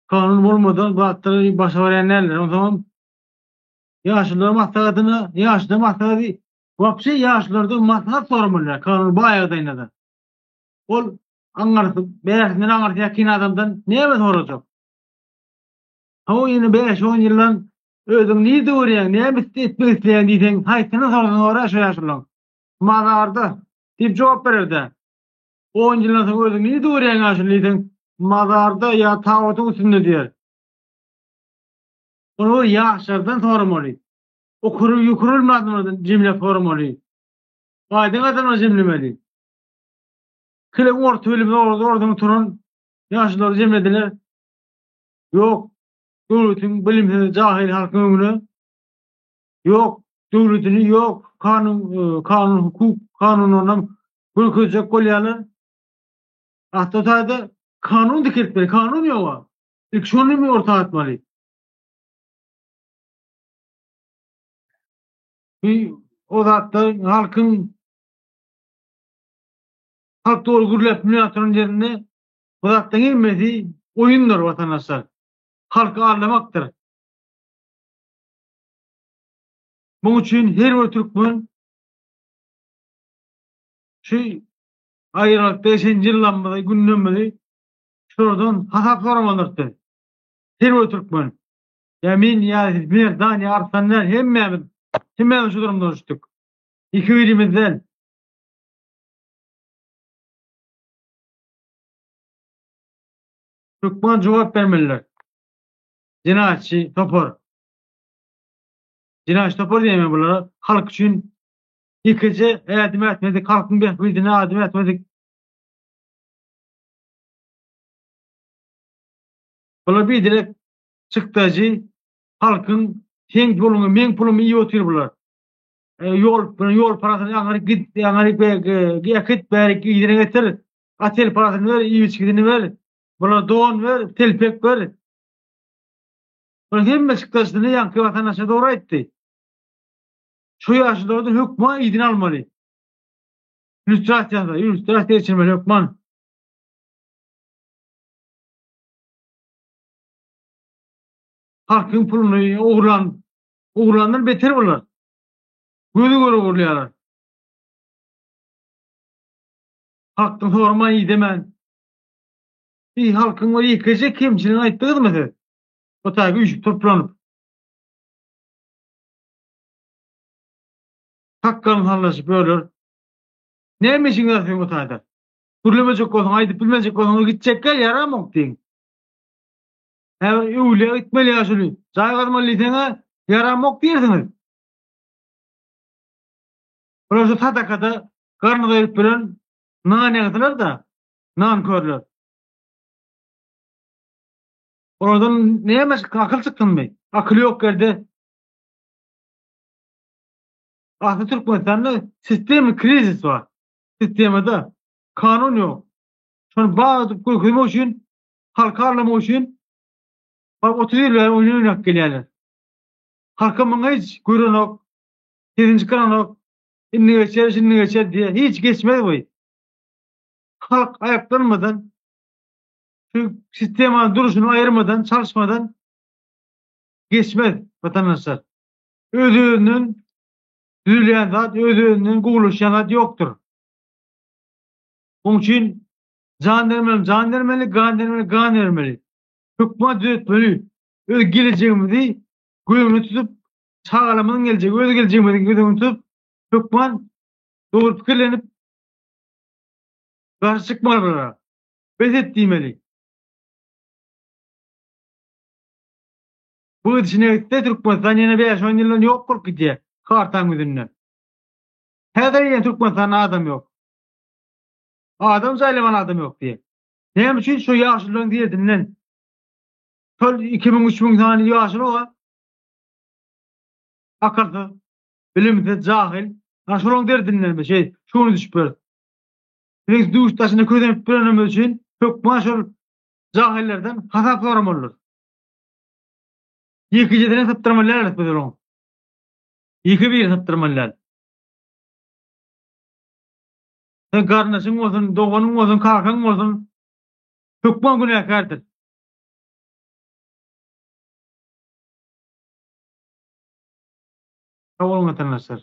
Kanun bolmadan bu zatlar başa barýan däldir. Onsoňam ýaşulular maslahatyna, ýaşulular maslahaty wapşe ýaşululardan maslahat soramalylar kanun bar ýagdaýynda-da. Ol aňyrsy, bärsinden aňyrsy ýakyn adamdan näme sorajak? Hawa ýene bäş-on ýyldan özüň nirde görýäň, näme etmek isleýäň diýseň, haýsyny sorasaň soraý şo ýaşululaň. Mazarda diýip jogap berer-dä. On ýyldan soň özüň nirde görýäň ýaşuly diýseň, mazarda ýa tabytyň üstünde diýer. Ony bir ýaşlardan soramaly. Okury ýokary bilimli adamlardan jemläp soramaly. Aýdyň adamlar jemlemeli. Kileň orta bilimli ortadan oturan ýaşululary jemlediler. Ýok, döwletiň bilimsiz jahyl halkyň öňüne. Ýok, döwletini ýok, kanun kanun hukuk kanunlarynam görkezjek bolýarlar. Asly taýda kanun dikeltmeli, kanun ýoga. Ilki şony mi orta atmaly. Bir o zatlar halkyň halk dogry gürläp bilmeýän oturan ýerinde bu zatlaryň hemmesi oýundyr watandaşlar. Halky aldamakdyr. Muň üçin her bir türkmen şu aýralykda geçen ýyllarymyzy, günlerimizi şolardan hasap soramalydyrys biz. Her bir türkmen. Ýa men, ýa siz, Merdan, ýa Arslan däl, hemmämiz, hemmämiz şu durumdan düşdük. Iki birimiz däl. Hökman jogap bermeliler. Jenaýatçy topar. Jenaýatçy topar diýýän men bulara. Halk üçin ýekeje ädim ätmedik, halkyň bähbidine ädim ätmedik. Bular biderek çykdajy, halkyň seň puluňy, meň pulumy iýip otyr bular. Ýol, ýol parasyny aňryk git, aňryk äkit, bärik yzyna getir. Otel parasyny ber, iýip-içgisini ber. Bulara don ber, telpek ber. Bular hemme çykdajysyny ýaňky watandaşa dogry aýtdy. Şu ýaşulylardan hökman yzyny almaly. Illýustrasiýa, illýustrasiýa geçirmeli hökman. Halkyň puluny ogurlan, ogurlandan beter bular. Gözi göre ogurlaýarlar. Halkdan soraman idemän. Bir halkyň bir ýekeje kemçiligini aýtdyňyzmy siz? O taýga üýşüp toplanyp. Sakgalyny sallaşyp ýörler. Näme işiň bar seň o taýda? Gürlemejek bolsaň, aýdyp bilmejek bolsaň, gitjek gel, ýaramok diýiň. Häzir öwlüýä gitmeli ýaşuly, jaý gazmaly diýseň-ä, ýaramok diýersiňiz. Bular şu sadakada garny doýuryp bilen nan ýaňsylar-da, nankörler. Olardan näme çykdy, akyl çykdynmy? Akyl ýok ýerde. Asly Türkmenistanda sistemik krizis bar. Sistemada kanun ýok. Şony bar edip görkezmek üçin, halky aldamak üçin bak 30 ýyl bäri oýun oýnap gelýärler. Halka muňa hiç görenok, sesini çykaranok. Indi geçer, şindi geçer diýýär. Hiç geçmez bu. Halk aýaklanmadan, şu sistemanyň durşuny aýyrmadan, çalyşmadan geçmez watandaşlar. Öz-özünden düzülýän zat, öz-özünden gowulaşýan zat ýokdur. Onuň üçin jan bermeli, jan bermeli, gan bermeli, gan bermeli. Hökman düzetmeli. Öz gelejegimizi göz öňünde tutup, çagalarymyzyň geljegi, öz geljegimizi göz öňünde tutup, hökman dogry pikirlenip garşy çykmaly bulara. Bes et diýmeli. Bu gidişine gitse Türkmenistan ýene bäş-on ýyldan ýok bolup gidýär kartaň ýüzünden. Häzir ýene Türkmenistanda adam ýok. Adam jaýlaman adam ýok diýýär. Näme üçin şu ýaşulularyň derdinden şol 2000 3000 sany ýaşuly bar. Akylsyz, bilimsiz, jahyl. Ha şolaryň derdinden bir şey, şuny düşüp ýörüs. Biziň düş daşynda kösenip duranymyz üçin hökman şol jahyllardan hasap soramalydyr. Ýekejesini sypdyrmaly däl biz olaryň. Ýeke birini sypdyrmaly däl. Sen garyndaşyň bolsun, doganyň bolsun, kakaň bolsun, hökman günäkärdir. Sag boluň watandaşlar.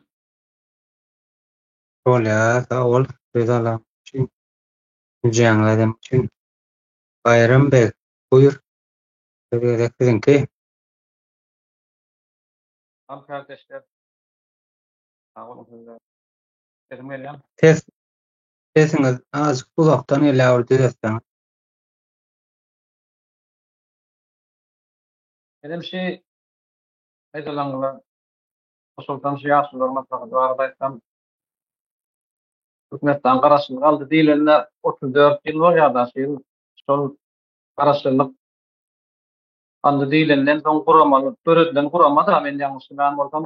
Bolýar, sag bol, söz alan üçin, üjäňizi eden üçin. Baýram beg, buýur. Söz gezek siziňki. Salam kardeşler. Sag boluň sizler. Sesim gelýärmi? Ses sesiňiz azajyk uzakdan gelýär bir düzetseňiz. Menem şi aýdylanlara goşulsam şu ýaşulular maslahaty barada aýtsam Türkmenistan garaşsyzlyk aldy diýlende 34 ýyl bolýar-da şu ýyl şol garaşsyzlyk aldy diýlenden soň gurama döredilen gurama-da men ýalňyşmaýan bolsam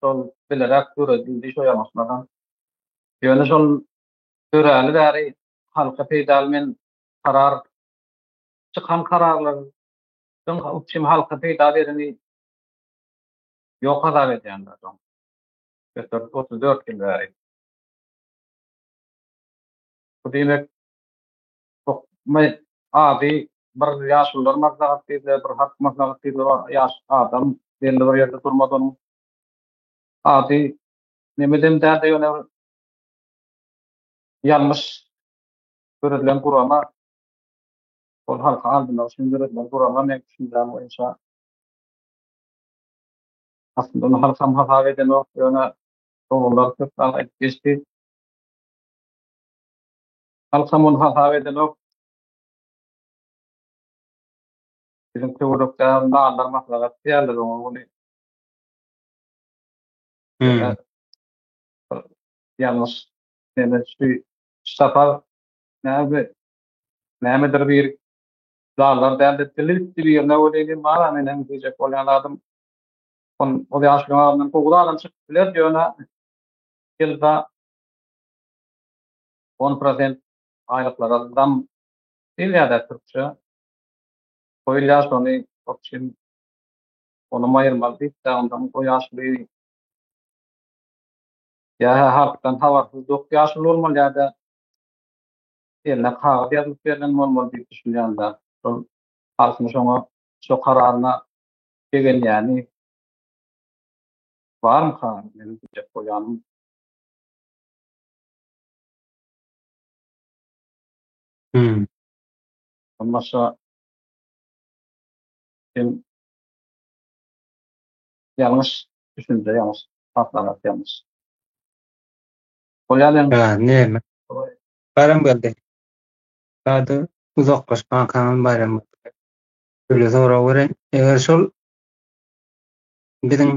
şol bilerek döredildi şo ýalňyşmasam. Ýöne şol döräli bäri halka peýdaly men karar çykan kararlaryň üçin halka peýda bereni ýok hasap edýän-de soň. 34 ýyl bäri. Bu diýmek ady bir ýaşulular maslahat diýdiler, bir halk maslahat diýdiler, ýaş adam belli bir ýerde durmaz onuň ady nemedem dälde ýöne bir ýalňyş döredilen gurama ol halky aldamak üçin döredilen gurama meň düşünjäm boýunça aslynda ony halkam hasap edenok ýöne ogullar köp zat aýdyp geçdi halkam ony hasap edenok biziň töwerekde lallar maslahat diýerler oňa ony Hmm. Ýalňyş neme şu sapar näme nämedir bir lallar däldi dili bitdi birine welin bar men hem diýjek bolýan zadym ol ol ýaşulyň agzyndan gowy zadam çykyp biler ýöne ýylda 10 prosent aýlyklara zam diýilýär-dä türkçe goýulýar şony üçin Onam aýyrmaly diýip-de, ondan o ýaşuly ýa-ha halkdan habarsyz dok ýaşuly bolmaly ýa-da eline kagyz ýazylyp berlen bolmaly diýip düşünýän-de. Şol halkyň şoňa şo kararyna begenýäni barmyka meniň diýjek bolýanym. Hmm. Ondan başga hem Ýalňyş düşünje, ýalňyş maslahat, ýalňyş. Bolýar men. Ha, näme? Bayram geldi. Hadi uzaklaşmankaňyz Bayram geldi. Şöyle sorag bereýin. Eger şol biziň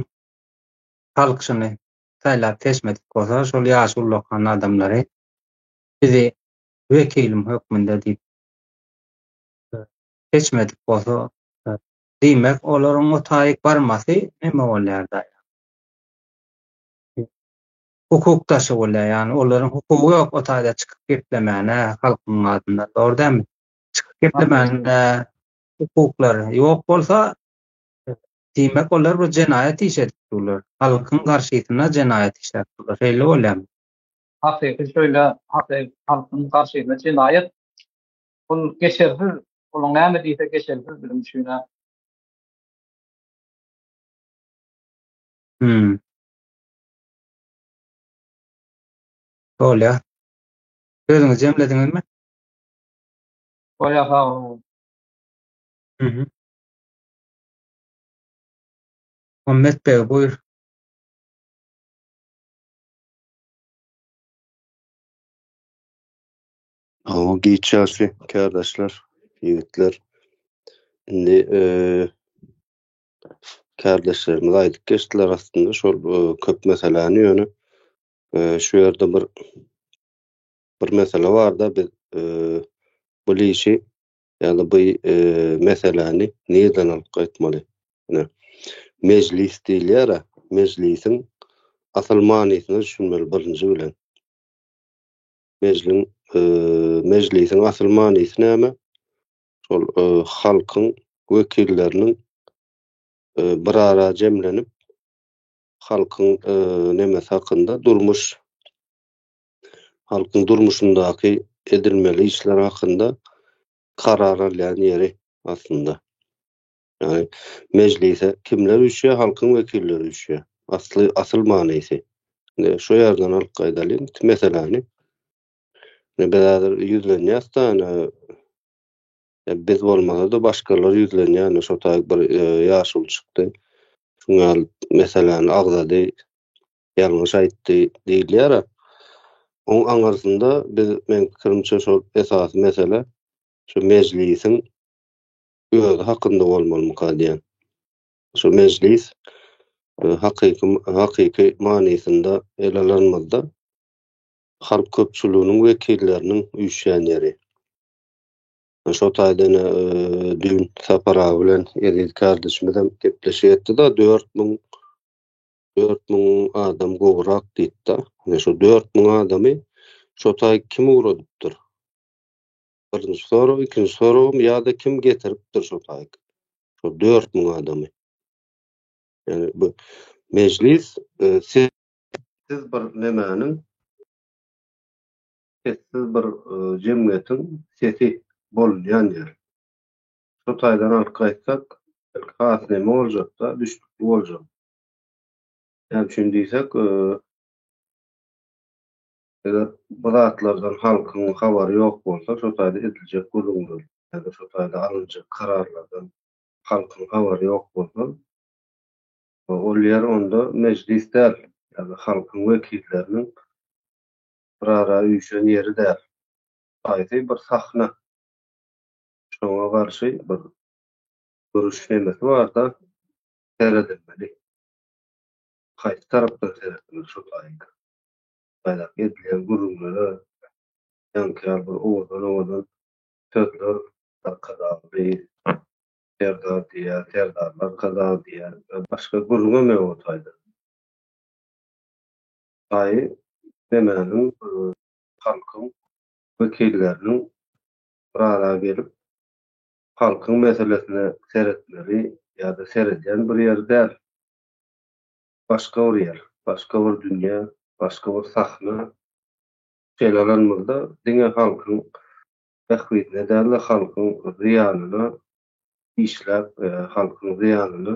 halk şuny saýlap seçmedik bolsa, şol ýaşy ullakan adamlary bizi wekilim hökmünde diýip seçmedik bolsa, Diýmek, olaryň o taýyk barmasy neme bolýar-da? Hukuk daşy bolýar. Ýagny olaryň hukugy ýok o taýda çykyp geplemäne halkyň adyndan. Dogry dälmi? Çykyp geplemäne hukuklary ýok bolsa, diýmek, olar bir jenaýat iş edip durlar. Halkyň garşysyna jenaýat işläp durlar. Şeýle bolýarmy? Hakyky şeýle, hakyky halkyň garşysyna jenaýat. Ol geçersiz Onuň näme diýse geçersiz biziň üçin-ä. Hmm. Bolýar. Sözüňizi jemlediňizmi? Bolýar, sag boluň. Mhm. Muhammet beg, buýr. Hawa, giç ýaşly kärdeşler, ýigitler. Indi kärdeşlerimiz aýdyp geçdiler aslynda şol köp meseläni ýöne şu ýerde bir bir mesele barda biz bu işi ýa-da bu meseläni nirden alyp gaýtmaly? Ine, mejlis diýilýär-ä, mejlisiň asyl manysyna düşünmeli birinji bilen. Mejliň mejlisiň asyl manysy näme? Şol halkyň wekilleriniň bir ara jemlenip, halkyň nemesi hakynda durmuş halkyň durmuşyndaky edilmeli işler hakynda karar alýan ýeri aslynda. Ýagny mejlise kimler üýşýär? Halkyň wekilleri üýşýär. Asly asyl manysy. Indi şu ýerden alyp gaýdalyň meseläni. Indi biz häzir ýüzlenýäs-de, ýa biz bolmasa-da başgalar ýüzlenýär. Indi şo taý bir ýaşuly çykdy. Şuň ýaly meseläni agzady, ýalňyş aýtdy diýilýär-ä. Oň aňyrsynda biz meň pikirimçe şol esasy mesele şu mejlisiň özi hakynda bolmalymyka diýýän. Şu mejlis hakyky hakyky manysynda ele alanymyzda halk köpçüliginiň wekilleriniň üýşýän ýeri. Şo taýda ine düýn Sapar aga bilen Eziz kardeşimizem gepleşik etdi-de, 4000 4000 adam gowrak diýdi-de. Ine şo 4000 adamy şo taý kim ugradypdyr? Birinji sorag, ikinji soragym ýa-da kim getiripdir şo taýy? Şo 4000 adamy. Ýani bu mejlis sessiz bir nemäniň sessiz bir jemgyýetiň sesi bolunýan ýer. Şo taýdan alyp gaýtsak, belki has neme boljak-da, düşnükli boljak. Näme üçin diýsek, Eger bu zatlardan halkyň habary ýok bolsa, şo taýda ediljek gürrüňler ýa-da şo taýda alynjak kararlardan halkyň habary ýok bolsa, ol ýer onda mejlis däl, ýagny halkyň wekilleriniň bir ara üýşen ýeri däl. Haýsy bir sahna. Şoňa garşy bir duruş nemesi barda seredilmeli. Haýsy tarapdan seretmeli şo taýda. Baýdak edilýän gürrüňlere ýaňky ýaly bir owadan-owadan sözler Arkadagly Serdar diýýär, Serdarly Arkadag diýýär. Başga gürrüňem ýok o taýda. Taýy nemäniň halkyň wekilleriniň bir ara gelip halkyň meselesine seretmeli ýa-da seredýän bir ýeri däl. Başga bir ýer, başga bir dünýä, başga bir sahna. Şeýle alanymyzda diňe halkyň bähbidine däl-de, halkyň zyýanyna işläp, halkyň zyýanyna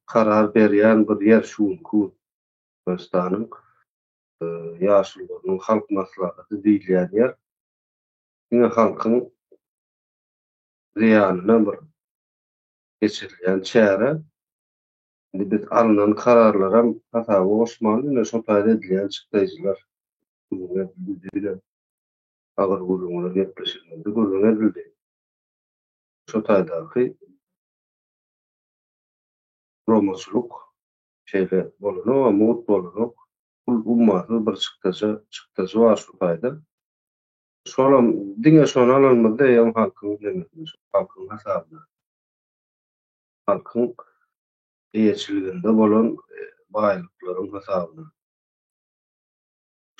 karar berýän bir ýer şu günki gün Türkmenistanyň Ýaşulularynyň Halk Maslahaty diýilýän ýer diňe halkyň zyýanyna bir geçirilýän çäre. Indi biz alnan kararlaram hasaba goşmaly, ine şo taýda edilýän çykdaýjylar gürrüň edildi düýnem. Agyr gürrüňler gepleşigimizde gürrüň edildi. Şo taýdaky guramaçylyk şeýle bolanok, mugt bolanok. Pul ummasyz bir çykdajy, çykdajy bar şu taýda. Şolam diňe şony alanymyzda eýýäm halkyň nemesine, halkyň hasabyna. Halkyň eýeçiliginde bolan baýlyklaryň hasabyna.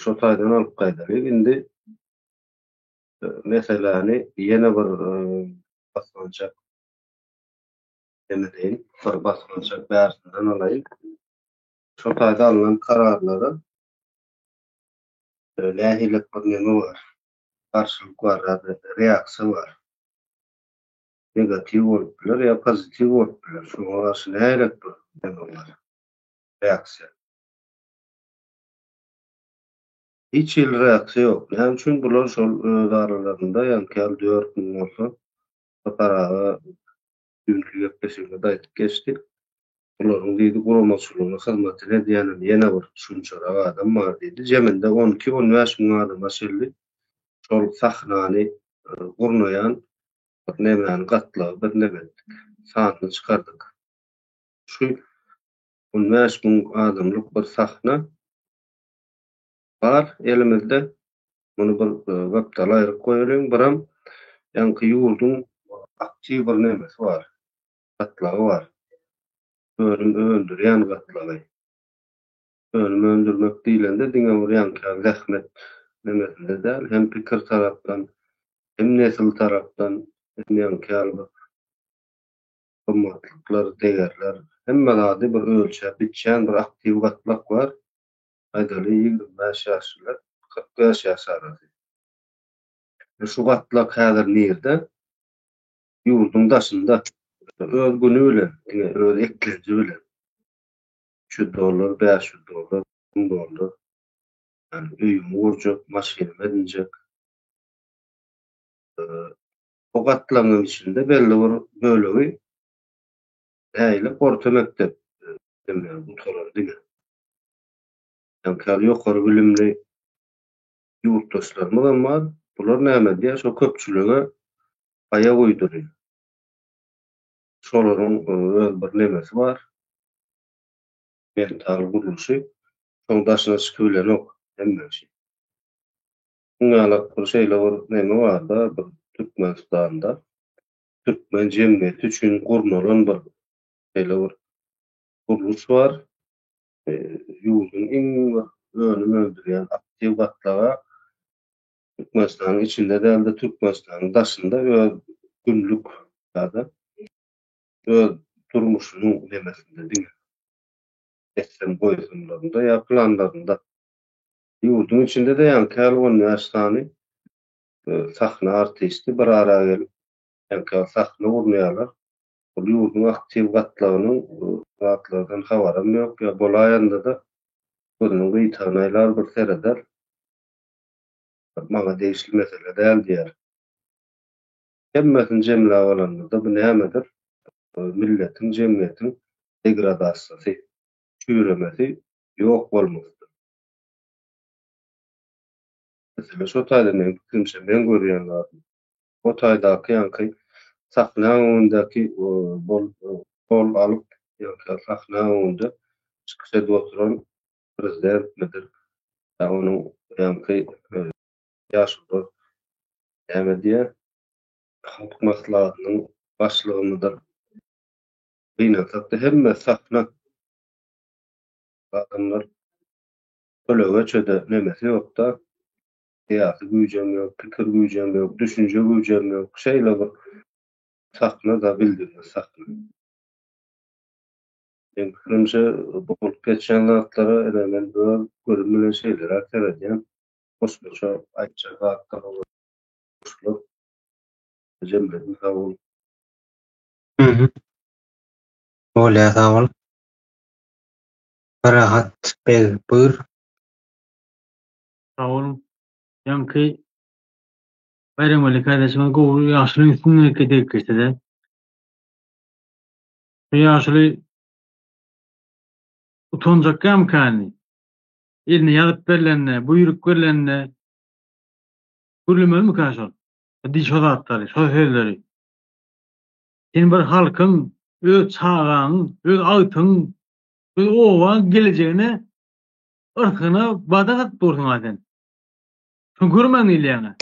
Şo taýdan alyp gaýdalyň. Indi meseläni ýene bir basgançak demedeýin, bir basgançak bärsinden alaýyn. Şo taýda alnan kararlara nähili bir neme bar, garşylyk bar ýa-da reaksiýa bar. Negatiw bolup biler ýa pozitiw bolup biler. Şoňa garşy nähili bir neme bar, reaksiýa? Hiç hili reaksiýa ýok. Näme üçin bular şol öz aralarynda ýaňky ýaly 4000 bolsa Sapar aga düýnki gepleşiginde-de aýdyp geçdi. Bularyň diýdi guramaçylygyna hyzmatyny edýänem ýene bir şunçarak adam bar diýdi. Jeminde on iki, on bäş müň adama çenli şol sahnany gurnaýan bir nemäni gatlagy biz neme etdik, sanyny çykardyk. Şu on bäş müň adamlyk bir sahna bar elimizde. Muny bir gapdala aýryp goýalyň. Biram ýaňky ýurduň aktiw bir nemesi bar. Gatlagy bar. Önüm öndürýän gatlagy. Önüm öndürmek diýlende diňe bir ýaňky zähmet nemesinde däl, hem pikir tarapdan, hem nesil tarapdan, hem ýaňky ýaly bir gymmatlyklar, degerler, hemme zady bir ölçäp biçýän bir aktiw gatlak bar. Aýdaly, 25 ýaş bilen 45 ýaş arasy. Şu gatlak häzir nirde? Ýurduň daşynda öz güni bilen, diňe öz eklenji bilen 300 dollar, 500 dollar, 1000 dollar ýani öýümi gurjak, maşynymy edinjek. O gatlagyň içinde belli bir bölegi nähili orta mekdep gutaran diňe. Ýa ýokary bilimli ýurtdaşlarymyzam bar. Bular näme edýär? Şo köpçülige aýak uýdurýar. Şolaryň öz bir nemesi bar. Mental gurluşy. Şoň daşyna çykybilenok hemme kişi. Şuň ýalak bir şeýle bir neme bar-da, bir Türkmenistanda türkmen jemgyýeti üçin gurnalan bir şeýle bir gurluş bar. Ýurduň iň bir önüm öndürýän aktiw gatlaga Türkmenistanyň içinde däl-de, Türkmenistanyň daşynda öz günlük ýa-da öz durmuşynyň nemesinde diňe etsem goýsumlarynda ýa planlarynda. Ýurduň içinde-de ýaňky ýaly 15 sany sahna artisti bir ara gelip, ýaňky ýaly sahna gurnaýarlar. Ol ýurduň aktiw gatlagynyň zatlardan habaram ýok, ýa bolaýanda-da gözüniň gyýtagyny aýlar bir sereder. Maňa degişli mesele däl diýer. Hemmesini jemläp alanda-da bu nämedir? Milletiň, jemgyýetiň degradasiýasy, çüýremesi, ýok bolmasydyr. Mesele şo taýda meň pikirimçe, meň görýän zadym. O taýdaky ýaňky sahna öňündäki bol rol alyp, ýaňky sahna öňünde çykyş edip oturan prezidentmidir ýa onuň ýaňky ýaşulular näme diýýär, Halk Maslahatynyň başlygymydyr. Gynansak-da hemme sahna adamlar kölegeçe-de nemesi ýok-da. Syýasy güýjem ýok, pikir güýjem ýok, düşünje güýjem ýok. Şeýle bir sahna-da bildigiňiz sahna. Meň pikirimçe, bolup geçýän zatlara ine men öz gözüm bilen şeýleräk seredýän. Goşmaça aýtjak zatlarym şular. Jemledim sag boluň. Bolýar sag bol. Parahat beg buýur. Sag boluň. Ýaňky Baýramgeldi kardeşimiz gowy ýaşulyň üstünden degip geçdi-de. Şu ýaşuly utanjakýamyka indi? Eline ýazyp berlende, buýruk berlende gürlemelimikä şol? Diý şo zatlary, şo sözleri. Sen bir halkyň, öz çagaň, öz agtygyň, öz obaň gelejegine Yrsgyna badak atyp dursuň-a sen. Şuny görmän gelýäň-ä.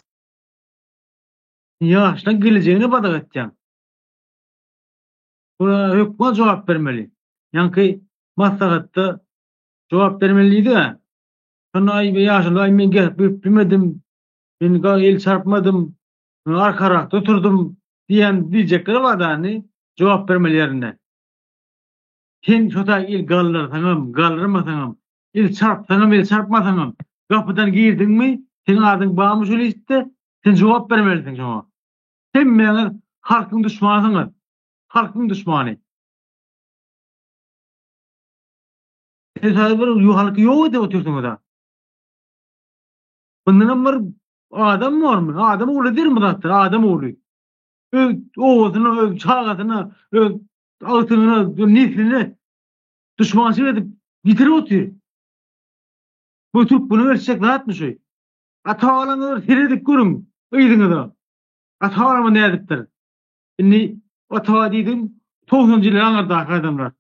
Ýaşlaň gelejegine badak atýaň. Buna hökman jogap bermeli. Ýaňky maslahatda jogap bermeli diýdik-ä. Şonda aý ýaşuly aý men gelip bilmedim. Men el çarpmadym. Men arkarakda oturdym diýen diýjekler bar da indi jogap bermeli ýerinde. Sen şo taý el galdyrsaňam, galdyrmasaňam, el çarpsaňam, el çarpmasaňam, gapydan girdiňmi, seň adyň barmy şo listde, sen jogap bermelisiň şoňa. Hemmäňiz halkyň duşmanysyňyz. Halkyň duşmany. Siz häzir bir halky ýok edip otyrsyňyz-a. Mundanam bir adam bormy? Adam ogly edermi bu zatlary? Adam ogly. Öz obasyna, öz çagasyna, öz agtygyna, nesline. Duşmançylyk edip ýitirip otyr. Bu türkmene berişjek zatmy şu? Ata-babalarňyza bir seredip görüň yzyňyza. Ata-babalarymyz nädipdir? Indi ata-baba diýdigim togsanjy ýyllar aňyrdaky adamlar.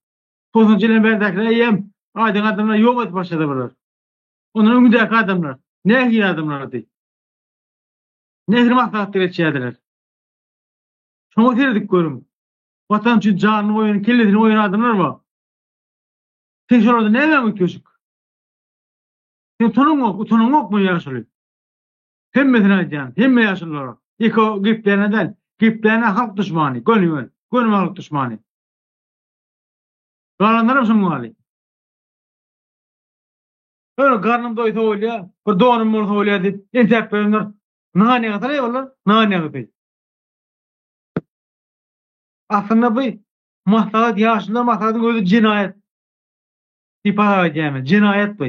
Togsanjy ýyldan bärdäkiler eýýäm aýdyň adamlar ýok edip başlady bular. Ondan öňündäki adamlar nähili adamlardy? Nähili maslahatda geçýärdiler? Şoňa seredip görüň. Watan üçin janyny goýan, kellesini goýan adamlar bar. Sen şolarda nämäň üýtgeşik? Sen utanyňok, utanyňokmy ýaşuly? Hemmesine aýdýan, hemme ýaşululara. Ýeke gepleýäne däl, gepleýäne halk duşmany, göni-göni, göni halk duşmany. Galanlaram şoň ýaly. Öyle garnym doýsa bolýar, bir donum bolsa bolýar diýip entäp ýörenler nan ýagydyr olar, nan ýagydy. Aslynda bu maslahat ýaşulular maslahatyň özi jenaýat diýip hasap edýän men. Jenaýat bu.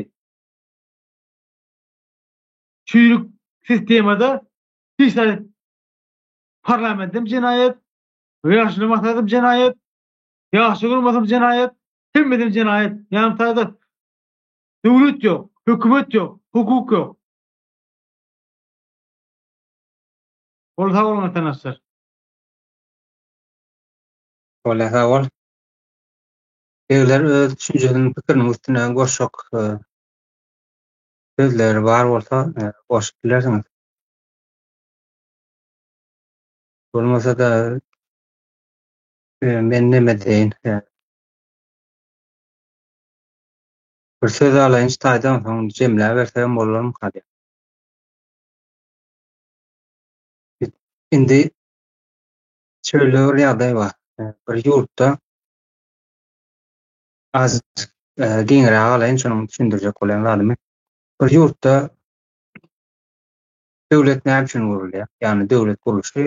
Çüýrük sistemada hiç zat parlamentem jenaýat, ýaşulular maslahatam jenaýat, ýaşuly guramasam jenaýat, hemmesem jenaýat. Ýagny taýda döwlet ýok, hökümet ýok, hukuk ýok. Bol sag boluň watandaşlar. Bolýa sag bol. Begler öz düşünjesiniň pikiriniň üstüne goşjak sözleri bar bolsa goşup bilersiňiz. Bolmasa-da men neme diýeýin. Bir söz alaýyn şu taýdan soň jemläbersegem bolarmyka diýýän. Indi şeýle bir ýagdaý bar. Bir ýurtda azajyk giňräk alaýyn şonuň düşündirjek bolýan zadymy. Bir ýurtda döwlet näme üçin gurulýar? Ýagny döwlet gurluşy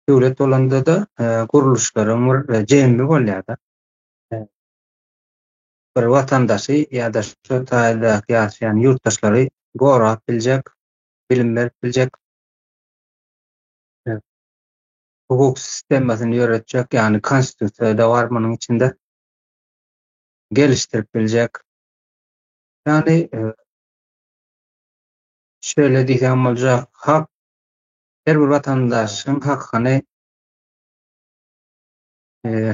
döwlet bolanda-da gurluşlaryň bir jemi bolýar-da. Bir watandaşy ýa-da şu taýdaky ýaşaýan ýurtdaşlary gorap biljek, bilim berip biljek, hukuk sistemasyny ýöretjek, ýagny konstitusiýa-da bar munuň içinde, gelişdirip biljek. Ýagny şeýle diýseň boljak, hak her bir watandaşyň hakyny,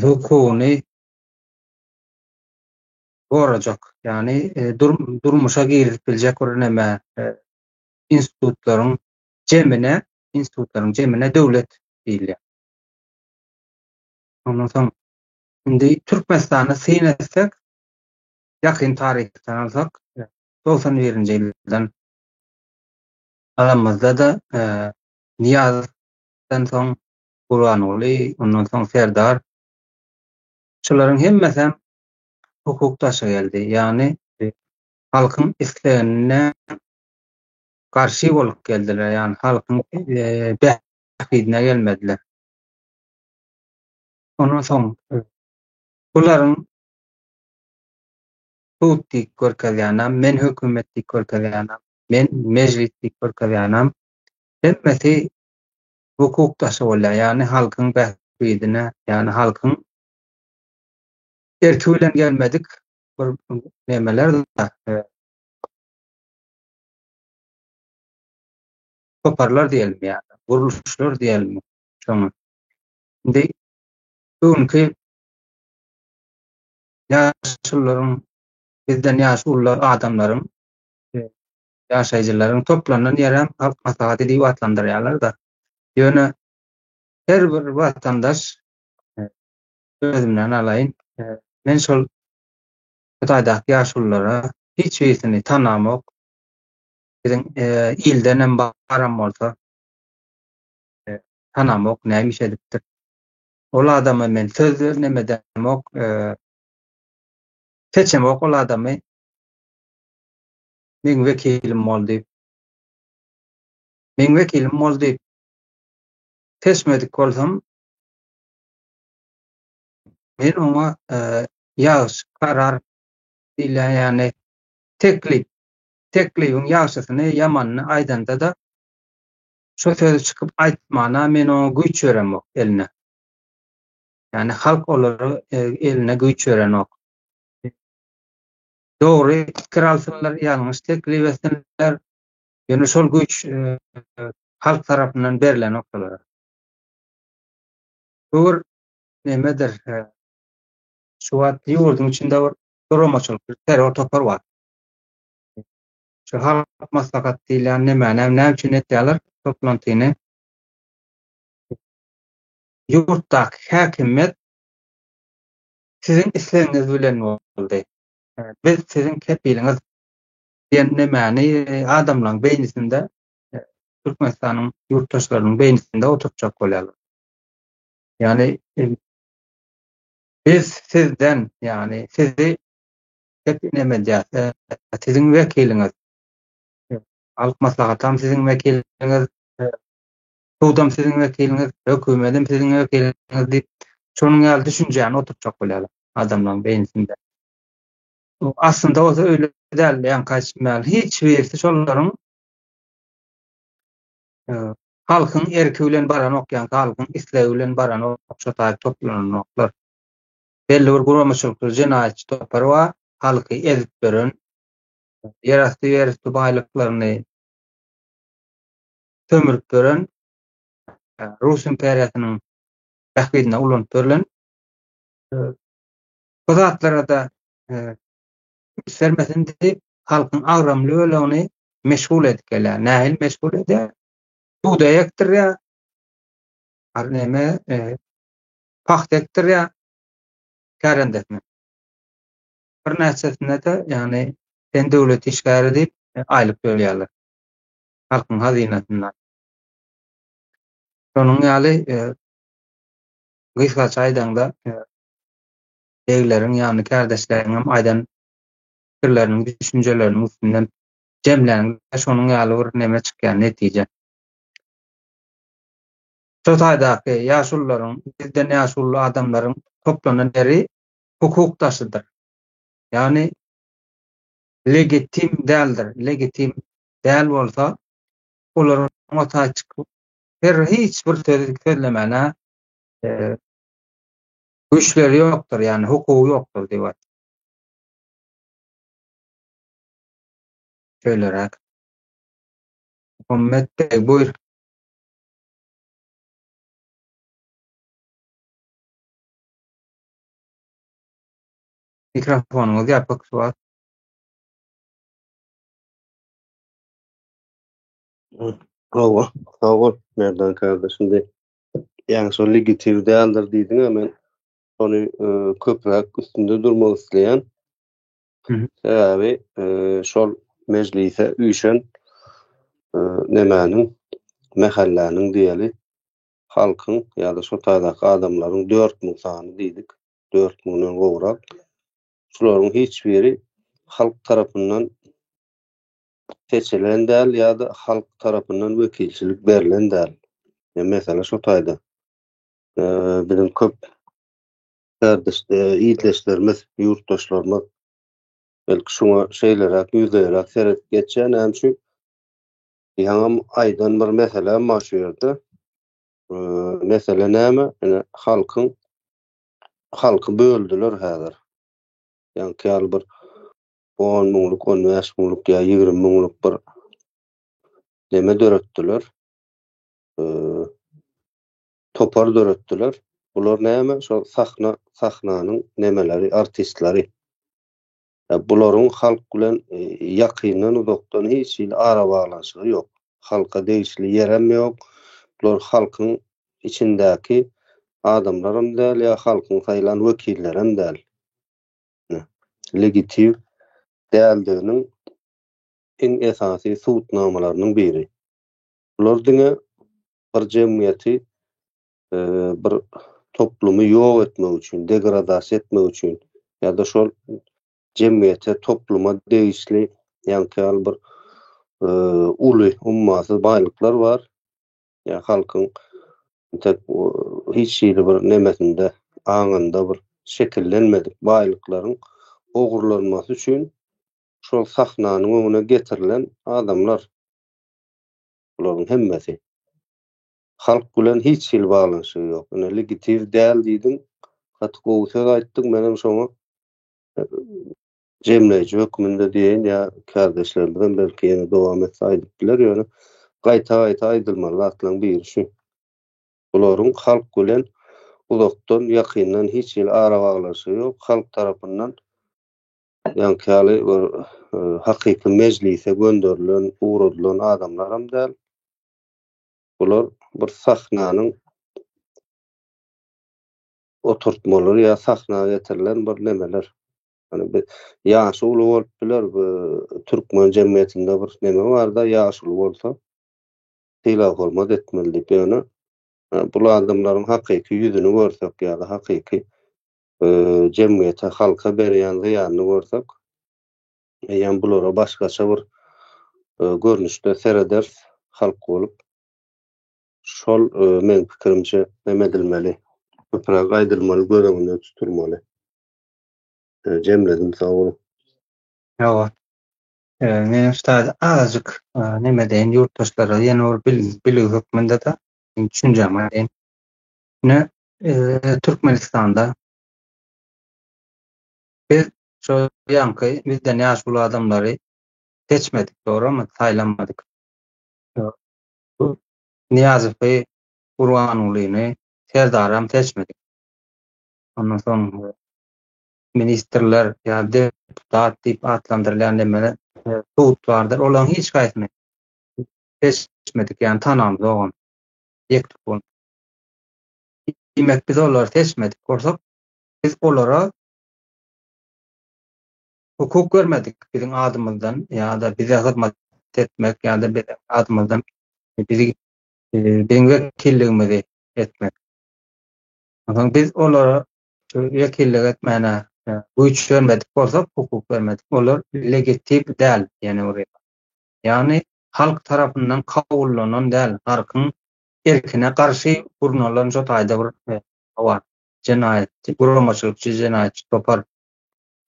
hukugyny gorajak, ýagny durmuşa girizip biljek bir neme institutlaryň jemine, institutlaryň jemine döwlet diýilýär. Ondan soň indi Türkmenistana syn etsek, ýakyn taryhdan alsak, 91-nji ýyldan alanymyzda-da Nyýazowdan soň Gurbanguly, ondan soň Serdar şularyň hemmesem hukuk daşy geldi. Ýagny halkyň islegine garşy bolup geldiler. Ýagny halkyň bähbidine gelmediler. Ondan soň bularyň sud diýip görkezýänem, men hökümet diýip görkezýänem, men mejlis diýip görkezýänem hemmesi hukuk daşy bolýar. Ýagny halkyň bähbidine, ýagny halkyň erki bilen gelmedik bir nemeler toparlar diýelim ýa gurluşlar diýelim şoňa. Indi bu günki ýaşulularyň bizden ýaşy uly adamlaryň ýaşaýjylaryň toplanan ýerem halk maslahaty diýip atlandyrýarlar-da. Ýöne her bir watandaş özümden alaýyn, men şol Hytaýdaky ýaşululara hiç birisini tanamok. Biziň ildenem baram bolsa tanamok, näme iş edipdir. Ol adama men söz nemedemok, seçemok ol adamy. Meň wekilim bol diýip. Meň wekilim bol diýip seçmedik bolsam, men oňa ýagşy karar diýilýän, ýagny teklip, teklibiň ýagşysyny, ýamanyny aýdanda-da, şo sözi çykyp aýtmana men oňa güýç beremok eline. Ýagny halk olara eline güýç berenok. Dogry pikir alsynlar, ýalňyş teklip etsinler, ýöne şol güýç halk tarapyndan berlenok olara. Bu bir nemedir? Şu wagt ýurduň içinde bir guramaçylykly terror topar bar. Şu halk maslahat diýilýän nemäni näme üçin etýärler toplantyny? Ýurtdaky häkimiýet siziň islegiňiz bilen boldy. Biz siziň kepiliňiz diýen nemäni adamlaryň beýnisinde Türkmenistanyň ýurtdaşlarynyň beýnisinde oturtjak bolýarlar. Ýagny biz sizden, ýagny sizi neme edýäs, siziň wekiliňiz. Halk maslahatam siziň wekiliňiz, sudam siziň wekiliňiz, hökümetem siziň wekiliňiz diýip, şonuň ýaly düşünjäni oturtjak bolýarlar adamlaryň beýnisinde. Aslynda bolsa öýle däl, ýaňky aýdyşym ýaly, hiç birisi şolaryň halkyň erki bilen baranok, ýaňky halkyň islegi bilen baranok, şo taýda toplananoklar. Belli bir guramaçylykly jenaýatçy topar bar, halky ezip ýören, ýerasty, ýerüsti baýlyklaryny sömürip ýören, Rus imperiýasynyň bähbidine ulanyp ýörlen. Bu zatlara-da üns bermesin diýip, halkyň agramly bölegini meşgul edip gelýär. Nähili meşgul edýär? Bugdaý ekdirýär, neme, pagta ekdirýär kärendesine. Birnäçesinde-de, ýagny sen döwlet işgäri diýip, aýlyk bölýärler. Halkyň hazynasyndan. Şonuň ýaly gysgaça aýdaňda begleriň, ýagny kärdeşleriň hem aýdan pikirleriniň, düşünjeleriniň üstünden jemläniňde şonuň ýaly bir neme çykýar, netije. Şo taýdaky ýaşulularyň, bizden ýaşuly adamlaryň toplanan ýeri hukuk daşydyr. Ýagny legitim däldir. Legitim däl bolsa, olaryň o taý çykyp her hiç bir sözi sözlemäne güýçleri ýokdur, ýagny hukugy ýokdur diýip aýtdy. Şeýleräk. Muhammet beg, buýr. Mikrofonyňyz ýapyk şu wagt. Hawa, sag bol Merdan kardeş. Indi ýaňy şol legitim däldir diýdiň-ä men şony köpräk üstünde durmak isleýän. Sebäbi şol mejlise üýşen nemäniň, mähelläniň diýeli, halkyň ýa-da şo taýdaky adamlaryň 4000 sany diýdik, 4000-den gowrak. Şularyň hiç biri halk tarapyndan seçilen däl ýa-da halk tarapyndan wekilçilik berlen däl. Mesele şo taýda. Biziň köp kardeş ildeşlerimiz, ýurtdaşlarymyz belki şuňa şeýleräk ýüzleýräk seredip geçýär. Näme üçin? Ýaňam aýdan bir meselem bar şu ýerde. Mesele näme? Ine halkyň halky böldüler häzir. Ýaňky ýaly bir on müňlük, on bäş müňlük ýa 20 müňlük bir neme döretdiler. Topar döretdiler. Bular näme? Şol sahna, sahnanyň nemeleri, artistleri. Bularyň halk bilen ýakyndan uzakdan hiç hili arabaglanyşygy ýok. Halka degişli ýerem ýok. Bular halkyň içindäki adamlaram däl ýa halkyň saýlan wekillerem däl. Legitim däldiginiň iň esasy subutnamalarynyň biri. Bular diňe bir jemgyýeti, bir toplumy ýok etmek üçin, degradasiýa etmek üçin ýa-da şol jemgyýete, topluma degişli ýaňky ýaly bir uly, ummasyz baýlyklar bar. Ýa halkyň entek hiç hili bir nemesinde, aňynda bir şekillenmedik baýlyklaryň ogurlanmasy üçin şol sahnanyň öňüne getirilen adamlar. Bularyň hemmesi. Halk bilen hiç hili baglanyşygy ýok. Ine, legitiv däl diýdiň. Gaty gowy söz aýtdyň, menem şoňa jemleýji hökmünde diýeýin ýa kärdeşlerimizem belki ýene dowam etse aýdyp biler, ýöne gaýta-gaýta aýdylmaly zatlaryň biri şu. Bularyň halk bilen uzakdan, ýakyndan hiç hili arabaglanyşygy ýok. Halk tarapyndan ýaňky ýaly bir hakyky mejlise gönderilen, ugradylan adamlaram däl. Bular bir sahnanyň oturtmalary ýa sahna getirilen bir nemeler. Hani bir ýaşy uly bolup biler, bu türkmen jemgyýetinde bir neme bar-da, ýaşuly bolsa sylag-hormat etmeli diýip, ýöne bul adamlaryň hakyky ýüzüni görsek ýa-da hakyky jemgyýete, halka berýän zyýanyny görsek, eýýäm bulara başgaça bir görnüşde serederis halk bolup. Şol meň pikirimçe neme edilmeli, köpräk aýdylmaly, göz öňünde tutulmaly. Jemledim, sag boluň. Hawa. Menem şu taýda azajyk neme edeýin, ýurtdaşlara ýene bir bilgi hökmünde-de düşünjämi aýdaýyn. Ine, Türkmenistanda biz şo ýaňky bizden ýaşuly adamlary seçmedik, dogrymy? Saýlamadyk. Nyýazowy, Gurbangulyny, Serdaram seçmedik. Ondan soň ministrler ýa deputat diýip atlandyrylýan nemeler sud bardyr. Olaryň hiç haýsyny seçmedik, ýagny tanamzogam. Ýektik bolup. Diýmek biz olary seçmedik bolsak, biz olara hukuk bermedik biziň adymyzdan ýa-da bize hyzmat etmek ýa-da biziň adymyzdan bizi biziň wekilligimizi etmek. Onsoň biz olara wekillik etmäne güýç bermedik bolsak, hukuk bermedik, olar legitim däl ýene bir Ýagny halk tarapyndan kabullanan däl, halkyň erkine garşy gurnalan şo taýda bir bar. Jenaýatçy, guramaçylykçy jenaýatçy topar.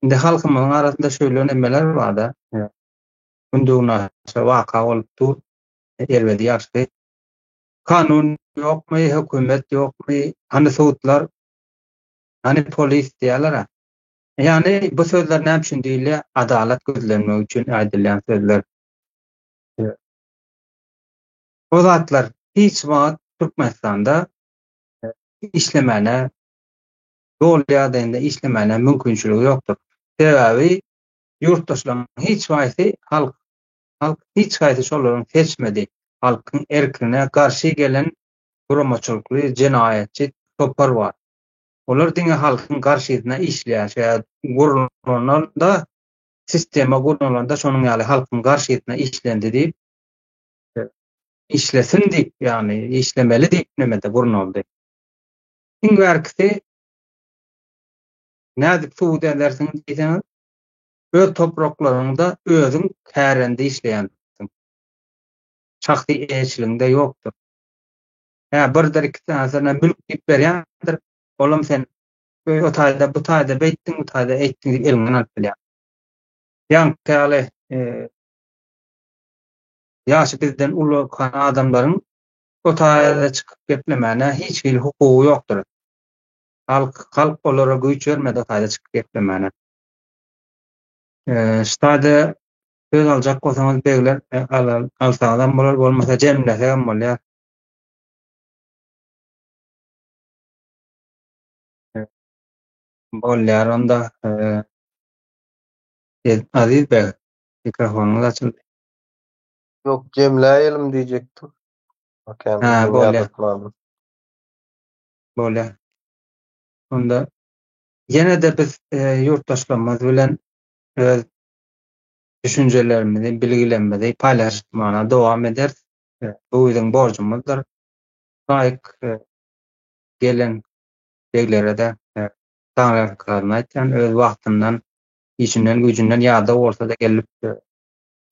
Indi halkymyzyň arasynda şeýle nemeler bar-da, günde-günaşa waka bolup dur, erbedi ýagşysy. Kanun ýokmy, hökümet ýokmy, hany sudlar, hany polis diýýärler-ä. Ýagny bu sözler näme üçin diýilýär? Adalat gözlenmek üçin aýdylýan sözler. O zatlar hiç wagt Türkmenistanda işlemäne doly ýagdaýynda işlemäne mümkinçiligi ýokdur. Sebäbi ýurtdaşlaryň hiç haýsy halk halk hiç haýsy şolaryň seçmedi. Halkyň erkine garşy gelen guramaçylykly jenaýatçy topar bar. Olar diňe halkyň garşysyna işleýär. Şeýle gurnalanda sistema gurnalanda şonuň ýaly halkyň garşysyna işlendi diýip işlesin diýip, ýagny işlemeli diýip nemede gurnaldy. Iň bärkisi nädip subut edersiň diýseňiz, öz topraklaryňda özüň kärende işleýänsiň. Şahsy eýeçiligiňde ýokdur. Hä, birdir iki sany mülk diýip berýändir, olam sen o taýda, bu taýda beýtdiň, bu taýda eýtdiň diýip eliňden alyp bilýär. Ýaňky ýaly ýaşy bizden ullakan adamlaryň o taýda çykyp geplemäne hiç hili hukugy ýokdur. Halk, halk olara güýç bermedi o taýda çykyp geplemäne. Şu taýda söz aljak bolsaňyz begler alsaňyzam bolar, bolmasa jemlesegem bolýar. Bolýar onda. Aziz beg, mikrofonyňyz açyldy. Ýok, jemläýelim diýjekdim. Ha, bolýar. Bolýar. Onda ýene-de biz ýurtdaşlarymyz bilen öz düşünjelerimizi, bilgilerimizi paýlaşmana dowam ederis. Bu biziň borjumyzdyr. Laýyk gelen beglere-de taňryýalkasyny aýtýan, öz wagtyndan, işinden, güýjünden ýadaw bolsa-da gelip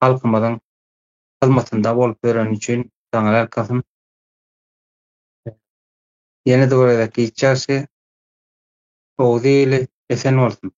halkymyzyň hyzmatynda bolup ýöreni üçin taňryýalkasyn. Ýene-de bir gezek giç ýagşy, Oguz ili esen bolsun!